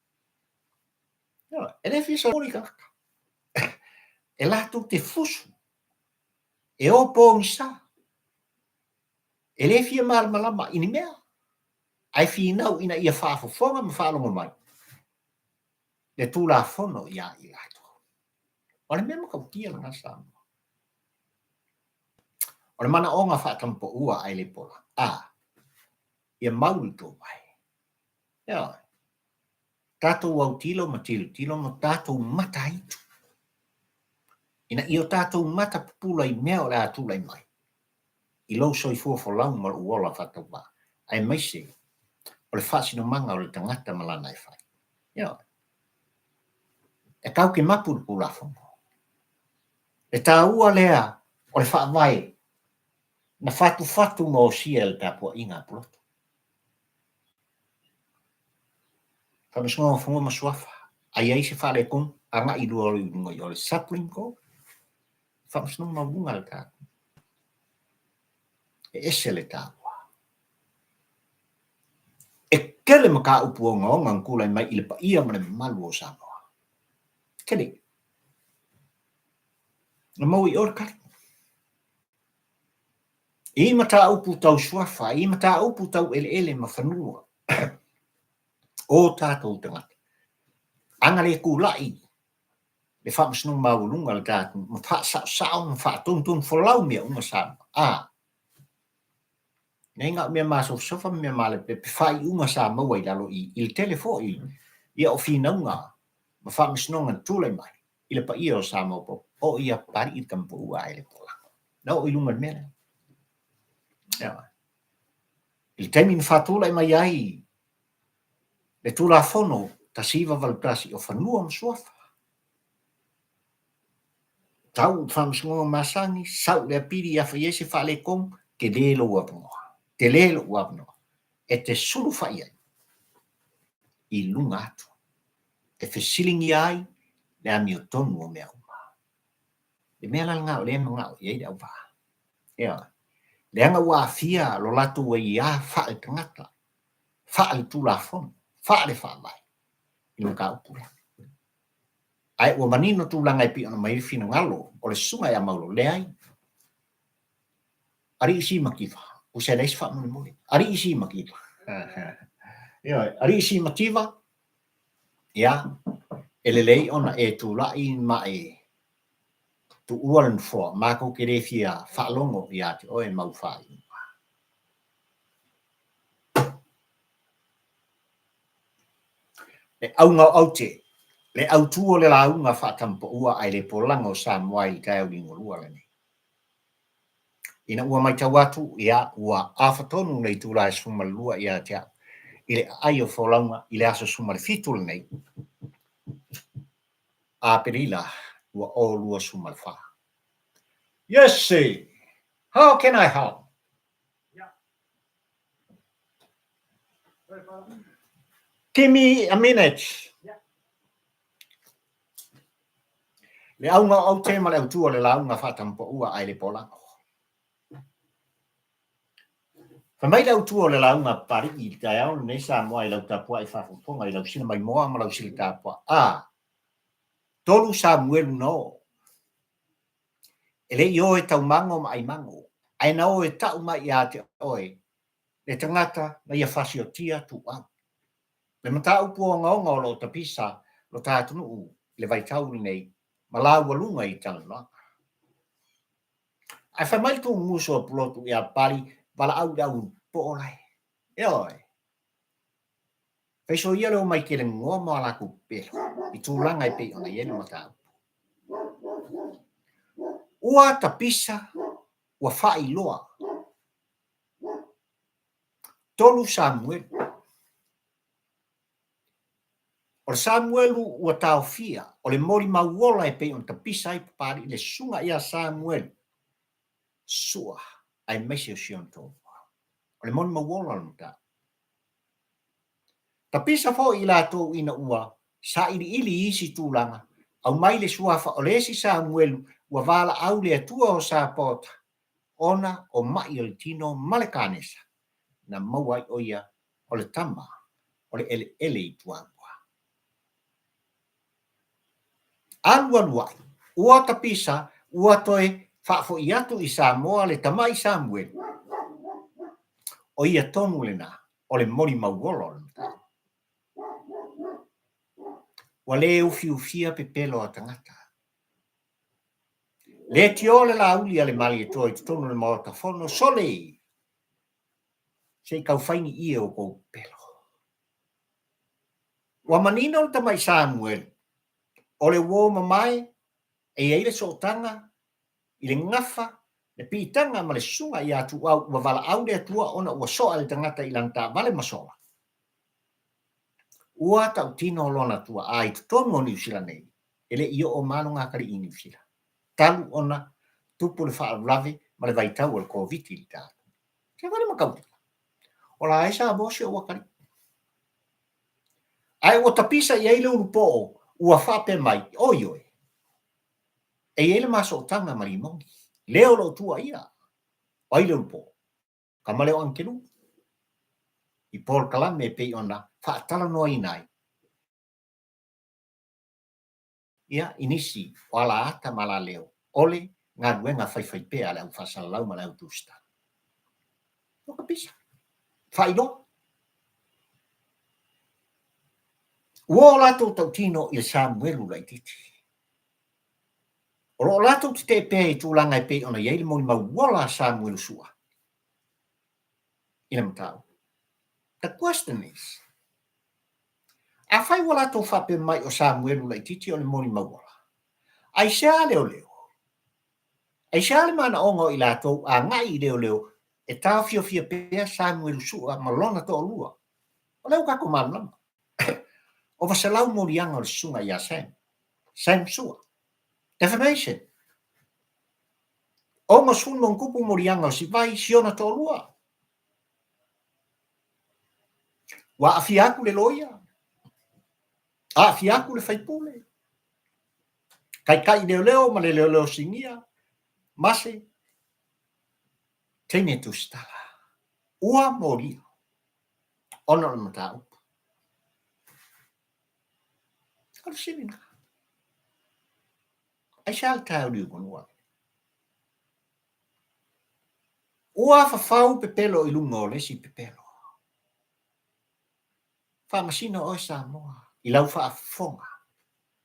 E le fia solomuli tagata. E latou te fusu, e o pogisa, e le fia malamalama i ni mea, ae finau ina ia faafofoga ma faalogo mai le Tulafono iā i latou. O le mea matautia lena Samoa. O le manaoga faatamapaua ae le pola. A, ia mau le tuavae. Ioe. Tatou autilo ma tilotilo ma tatou mataitu ina ia o tatou mata pupula i mea o le a tulai mai i lou soifua folau ma lou ola faatauvaa, aemaise o le faasinomaga o le tagata ma lana e fai. Ioe. E tatou te mapu i le Tulafono. Le taua lea o le Faavae na fatufatu ma osia e le tapuaiga a Puloto. Faamasinoga o Fanua ma Suafa, a i ai se faaletonu, agai i lua i luga i o le Supreme Court, Faamasinoga Maualuga a le tatou. E ese le taua. E tele mataupu ogaoga na tulai mai i le paia ma le mamalu o Samoa. Tele. Na maua i o le tali. I mataupu tau suafa, i mataupu tau eleele ma fanua o tatou tagata. Ana le tulai Le Faamasinoga Maualuga a le ta atunuu ma faasaosao ma faatonutonu folau mea uma Samoa. A! Nei na o mea masofasofa ma mea malepepe faaiuga sa maua i lalo i i le tele foi ia o finauga ma faamasinoga na tulai mai i le paia o Samoa po o ia Papalii le tama paua ae le polago. Na oo i luga i le mea lea. Ioe. I le taimi na faatulai mai ai le Tulafono 1981 o Fanua ma Suafa, tau i le Faamasinoga masani, sau le apili ia fai ai se faaletonu, tele lou avanoa, tele lou avanoa e te sulufai ai i luga atu, e fesiligia ai le amiotonu o mea uma. Le mea la lena o lea e manao i ai le auvaa. Ioe. Leaga ua aafia lo latou aiā faale-tagata, faale-tulafono, faale-faavae i le mataupu lea. Ae ua manino tulaga e pei ona aumai ai le finagalo o le Susuga ia Maulo, leai. Alii Simativa, tusa e leai se faamolemole. Alii Simativa. Ioe, Alii Simativa, ia, e lelei ona e tulai ma e tuua le nofoa, matou te le fia faalogo ia te oe mau faaiuga. Le auga o aute, le autu o le lauga faatamapaua ae le polaga o Samoa i le taeao ligolua lenei. Ina ua matau atu, ia, ua afa tonu le itula e 12 ia te au i le aai o folauga i le aso 17 lenei, Aperila 2024. Yes, sir! How can I help? Give me a minute. Le auga o aute ma le autu o le lauga faatamapaua ae le polago. Fai mai le autu o le lauga Papalii i le taeao lenei Samoa i lau tapuai faafogafoga i lau sila maimoa ma lau sila tapuai. A, tolu Samuelu na oo. E le i o e taumago ma aimago, ae na o e tau mai ia te oe le tagata na ia fasiotia tuuau. Le mataupu ogaoga o lo o tapisa lo ta atunuu i le vaitau lenei ma laualuga i talanoaga. Ae fai mai le tuumusu o Pulotu ia Papalii, valaau i le au poo lae. Ioe. Faisoia le omai kelegoa ma a latou pepelo i tulaga e pei ona i ai le mataupu. Ua tapisa, ua faailoa. Tolu Samuelu. O le Samuelu ua taofia, o le molimau ola e pei ona tapisa ai Papalii le susuga ia Samuelu Sua aemaise o si ona toalua. O le molimau ola o le mataupu. Tapisa foi i latou ina ua sailiili i isi tulaga, aumai le suafa o le isi Samuelu ua valaau le Atua o Sapaota ona o ma'i o le tino ma le kanesa na maua ai o ia o le tama o le eleele i Tuaua. Alualu ai, ua tapisa ua toe faafoi atu i Samoa le tamai Samuelu, o ia tonu lena o le molimau ola o le mataupu. Ua le ufiufia pepelo a tagata. Leitio le laauli a le Malietoa i totonu o le Maota Fono, sole! Se i tau fai ni ie o tou pepelo. Ua manino le tamai Samuelu, o le uo mamae e i ai le sootaga i le gafa, le piitaga ma le susuga ia Tuuau ua valaau le Atua ona ua soa le tagata i lana taavale ma sola. Ua tautino lona tuaa i totonu o Niu Sila nei, e le i oo malogatalii i Niu Sila, talu ona tupu le faalavelave ma le vaitau o le Koviti i le ta. Se vale matautia. O la e Samoa si ou atalii. Ae ua tapisa i ai le ulupoo ua faapea mai, Oi oe, e i ai le ma sootaga ma Limoni, le o lo o tuuaia. O ai le ulupoo? Tama lea o Agelu. I polokalame e pei ona faatalanoaina ai ia i nisi o alaata ma alaleo o le galuega faifaipea a le au faasalalau ma le au tusitala. Ua tapisa. Faailoa. Ua o latou tautino i le Samuelu laitiiti. O lo o latou tetee pea i tulaga e pei ona i ai le molimau ola a Samuelu Sua i le mataupu. The question is, afai ua latou faapea mai o Samuelu laitiiti o le molimau ola, aisea leoleo? Aisea le manaoga o i latou agai i leoleo e taofiofia pea Samuelu Sua ma lona toalua? O lea ua tatou malamalama. Ova 100 moliaga o le susuga ia Sam. Sam Sua. Defamation. 60+ moliaga o Sivai, si ona toalua. Ua aafia atu le loia, aafia atu le faipule, taitai leoleo ma le leoleo sinia, ma se teine tusitala. Ua molia ona o le mataupu. O le fesili lena. Aisea le tae o liugalua? Ua fafau pepelo i luga o le isi pepelo. Faamasino oe Samoa i lau faafofoga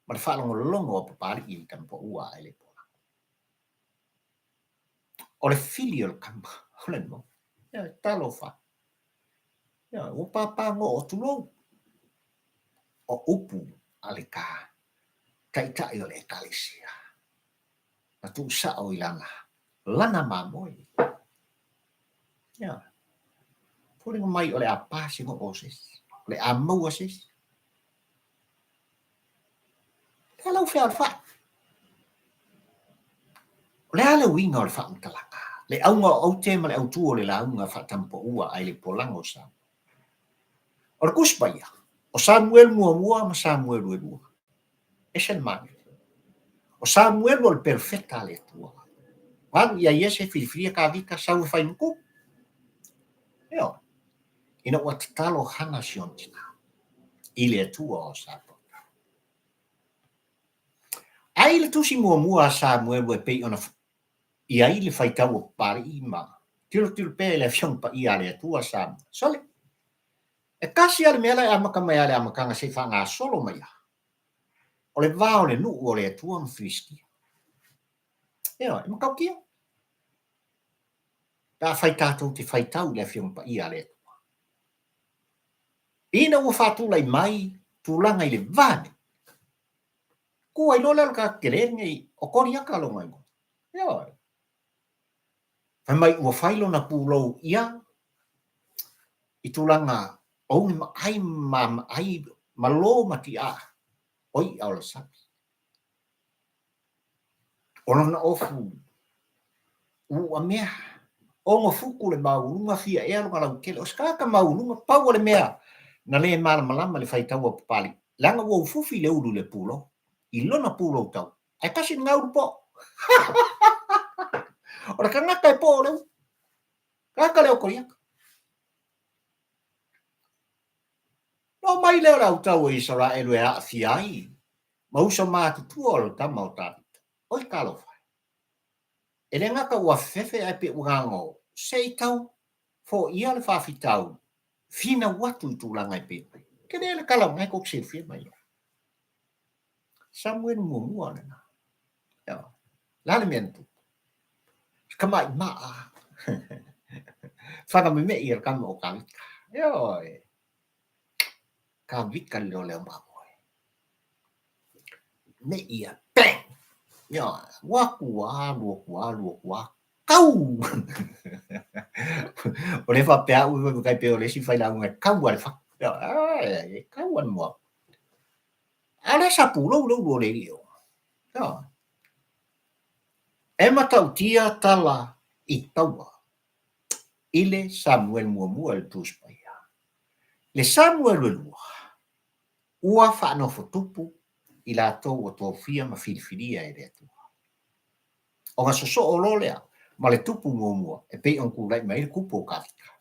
ma le faalogologo a Papalii i le tamapaua a Elepola. O le fili o le kama, o le moni. Ia, talofa. Ia, ua papagoo, tulou. O upu a le ta taitai o le Ekalesia na tuusao i lana lana mamoe. Ia, foliga mai o le a pa se goo o se isi, o le a maua se isi. O le a lau fea o le fai? O le a le uiga o le faamatalaga? Le auga o aute ma le autu o le lauga faatampaua ae le polaga o Samoa. O le Tusi Paia, o Samuelu muamua ma Samuelu e lua. Ese le manaia. O Samuelu o le perofeta a le Atua. Na alu i ai Iese filifilia Tavita sau e fai ma tupu. Ioe. Ina ua tatalo Hana si ona tina i le Atua o Samoa. Ae i le tusi muamua a Samuelu e pei ona i ai le faitau o Papalii ma tilotilo pea i le Afioga Paia a le Atua Samoa. Sole! E tasi lava le mea la e amata mai lava i le amataga se i faagasolo mai lava, o le va o le nuu o le Atua ma Filistia. Ioe, e matautia. Pe afai tatou te faitau i le Afioga Paia a le Atua. Ina ua faatulai mai tulaga i le va nei, tu ai loa lea o le tagata tele lenei, o Koliata lona igoa. Ioe. Fai mai ua fai lona pulou ia i tulaga o ugi ma ai ma ai ma lo ma tiaa o i'a o le sami. O lona ofu ua mea, ono futu le maualuga, fia ea lona lautele. O se tagata maualuga, pau o le mea na le malamalama i le faitau a Papalii, leaga ua ufufi le ulu i le pulou, i lona pulou tau. Ae tasi lena ulu po'o. O le tagata e po'o le ulu. Tagata lea o Koliata. Na omai lea o le autau o Isaraelu e aafia ai ma uso matutua o le tama o Tavita. Oi talofa e! E le gata ua fefe ae pei ua gago se i tau foia le faafitauli finau atu i tulaga e pei ona i ai. Tele le tala o lena e tou te silafia mai ai. Samuelu muamua lena. Ioe. O le a le mea na tupu? Se tamai maa. Fana memeʻi a le tama o Tavita. Ioe. Tavita le leo mamoe. Meʻi ia, bang! Ioe. Ua atu alu atu alu atu a kau! O lea faapea au e tai pei o le isi failauga e kau a le fatu. Ioe. E kau a le moa. A o lea sa pulou le ulu o le alii o. Ioe. E matautia tala i taua i le Samuelu muamua i le Tusi Paia. Le Samuelu e lua, ua faanofotupu i latou ua tofia ma filifilia e le Atua. Ona sosoo loa lea ma le tupu muamua e pei ona tulai mai ai le tupu o Tavita.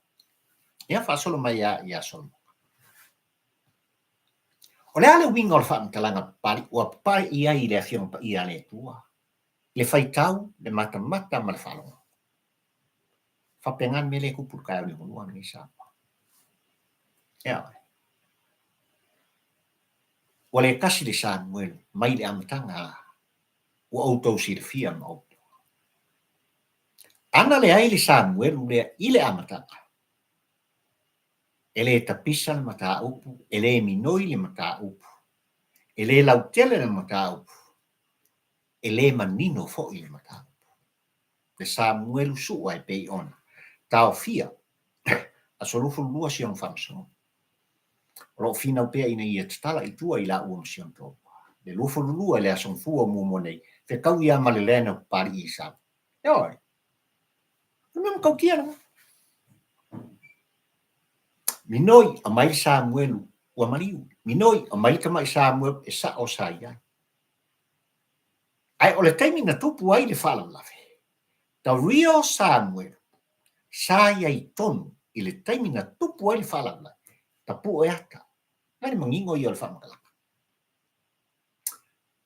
Ia faasolo mai lava ia Solomona. O le a le uiga o le faamatalaga papalii ua papae i ai le Afioga Paia a le Atua, le faitau, le matamata ma le faalogo? Faapena le mea lea e tupu i le taeao liugalua lenei Samoa. Ioe. Ua le tasi le Samuelu mai le amataga. Ua outou silafia ma outou. Ana leai le Samuelu lea i le amataga, e le tapisa le mataupu, e le minoi le mataupu, e le lautele le mataupu, e le manino foi le mataupu. Le Samuelu sua e pei ona taofia aso 22 si ona faamasinoga. O lo o finau pea ina ia tatala i tua i laua ma si ona toalua. Le 22 i le aso Gafua o muamua nei, fetaui lava ma le Land of Papali'i i Samoa. Ioe. O le mea matautia lena. Minoi, aumai le Samuelu ua maliu. Minoi, aumai le tamai Samuelu e sa'o sa i ai. Ae o le taimi na tupu ai le faalavelave, the real Samuelu, sa i ai tonu i le taimi na tupu ai le faalavelave, tapu'e ata, ai le manino ia o le faamatalaga.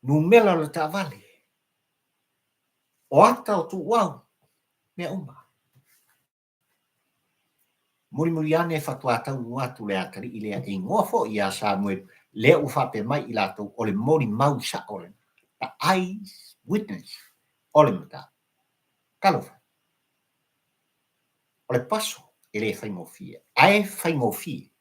Numera o le taavale, o ata o tuuau, mea uma. Mulimuli ane faatoa taunuu atu le atalii lea e igoa foi ia Samuelu, lea ua faapea mai i latou o le molimau sa'o lena, the eye witness o le mataupu. Talofa e! O le paso e le faigofie, ae faigofie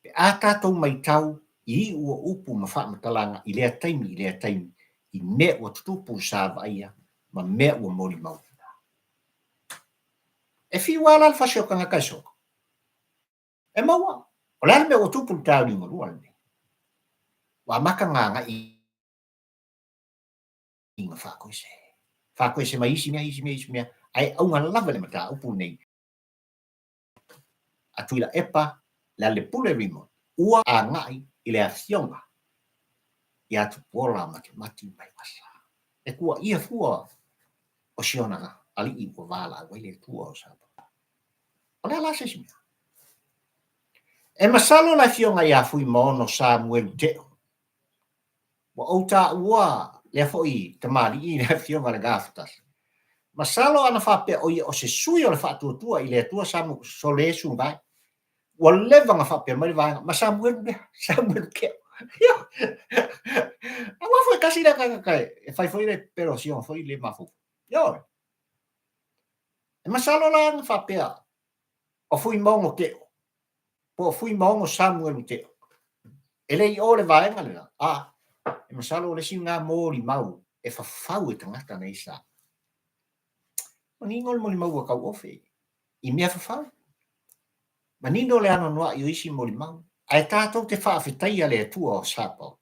pe a tatou maitau i iu o upu ma faamatalaga i lea taimi i lea taimi i mea ua tutupu sa vaaia ma mea ua molimauina. E fiu lava la le fasi o tagata e solo. E maua. O le a le mea ua tupu i le taeao liugalua lenei? Ua amata ona agai ina faatoese. Faatoese mai isi mea, isi mea, isi mea, ae auga lava le mataupu lenei a Tuilaepa Lealailepule Rimoni ua agai i le afioga ia Tupuola Matimati Vaivasa. E tuuaia fua o si ona alii ua valaau ai le Atua o Samoa. O le a la se isi mea? E masalo le afioga ia Fuimaono Samuelu Teo, ua ou taua lea foi tamalii i le afioga i le Gafatasi. Masalo ana faapea o ia o se sui o le faatuatua i le Atua Sole Suvae, Ua leva ona faapea mai le vaega, ma Samuelu lea, Samuelu Keo. Aua foi tasi lea tagata e fai foi le pepelo o siona foi le mafaufau. Ioe. E masalo la ana faapea, o Fuimaono Teo, po o Fuimaono Samuelu Teo, e le i o le vaega lena, a, e masalo o le isi lena molimau e fafau e tagata nei sa. Manino le molimau ua tauofe i mea fafau. Manino le anoanoai o isi molimau, ae tatou te faafetaia le Atua o Sapaoto.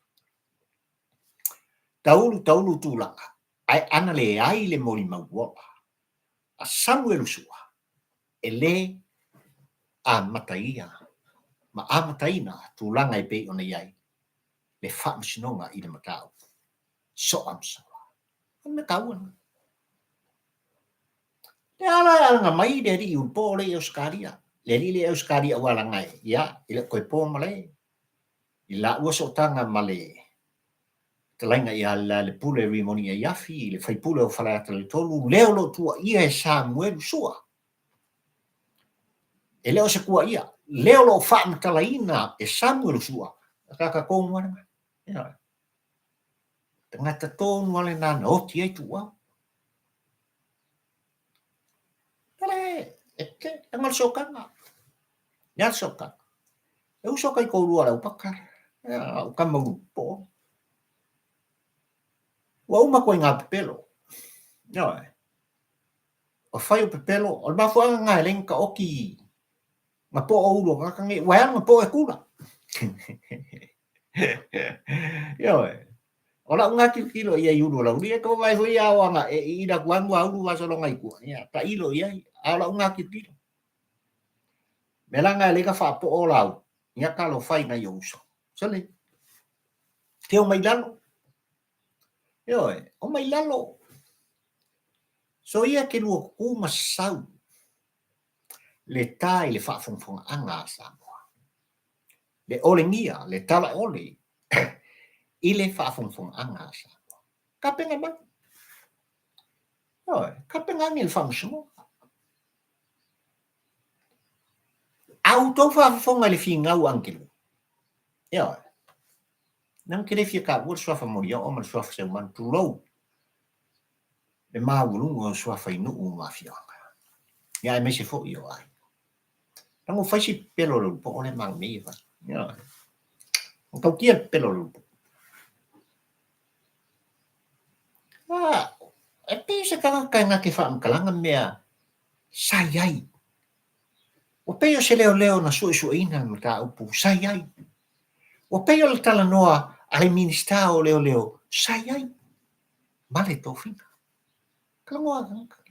Taulu taulu tulaga, ae ana leai le molimau ola a Samuelu Sua, e le amataia ma amataina tulaga e pei ona i ai le faamasinoga i le mataupu soa ma soa. O le mea taua lena. Le ala e alaga mai le alii ulupo lea i Ausetalia. Le alii lea i Ausetalia ua alaga e, ia, e le o toe po malae. I laua sootaga ma le fetalaiga ia Lealailepule Rimoni Aiafi, le faipule o Faleata le 3, lea o lo o tuuaia e Samuelu Sua. E le o se tuuaia, lea o lo o faamatalaina e Samuelu Sua, tagata tonu lava lena. Ioe. Tagata tonu lava lena na oti ai tuuau. Tala e, e te, e ngā sokanga. Ngā sokanga. E uso kai kourua le upaka. E a u kama u po. Ua uma koe ngā pepelo. Ioe. O whai o pepelo, o le mafuaga ngā e lenga ka oki nga po o ulu o ngaka nge, ua nga po e kula. Ioe. O lau nga tilotilo i ai ulu o lau lia, ko vai foi a oanga e i ila ku anu a ulu vasaloga i kua. Ia, tailo i ai, a o lau nga tilotilo. Me langa e le ka faapo'o lau, ia talo fai nai o uso. Sole, te o mai lalo. Ioe, o mai lalo. So ia ke lua kuku ma sau le tā i le faafogafogaaga a Samoa. Le olegia, le tala ole i le faafogafogaaga a Samoa. Tapena mai. Ioe, tapena ane le faamasinoga. A outou faafofoga i le finau a Angelo. Ioe. Leaga ou te le fia taua le suafa Molioo ma le suafa Seumanu, tulou le maualuga o suafa i nuu ma afioaga, ia aemaise foi o aiga. Leaga ua fai si pepelo o le ulupoo lea ma nei e fai. Ioe. Ua tautia le pepelo o le ulupoo. Ah, e pei se tagata e na te faamatalaga mea sa i ai. Ua pei o se leoleo na suesueina le mataupu sa i ai. Ua pei o le talanoa a le Minisita o Leoleo sa i ai ma le tofiga. Talanoa a tagata.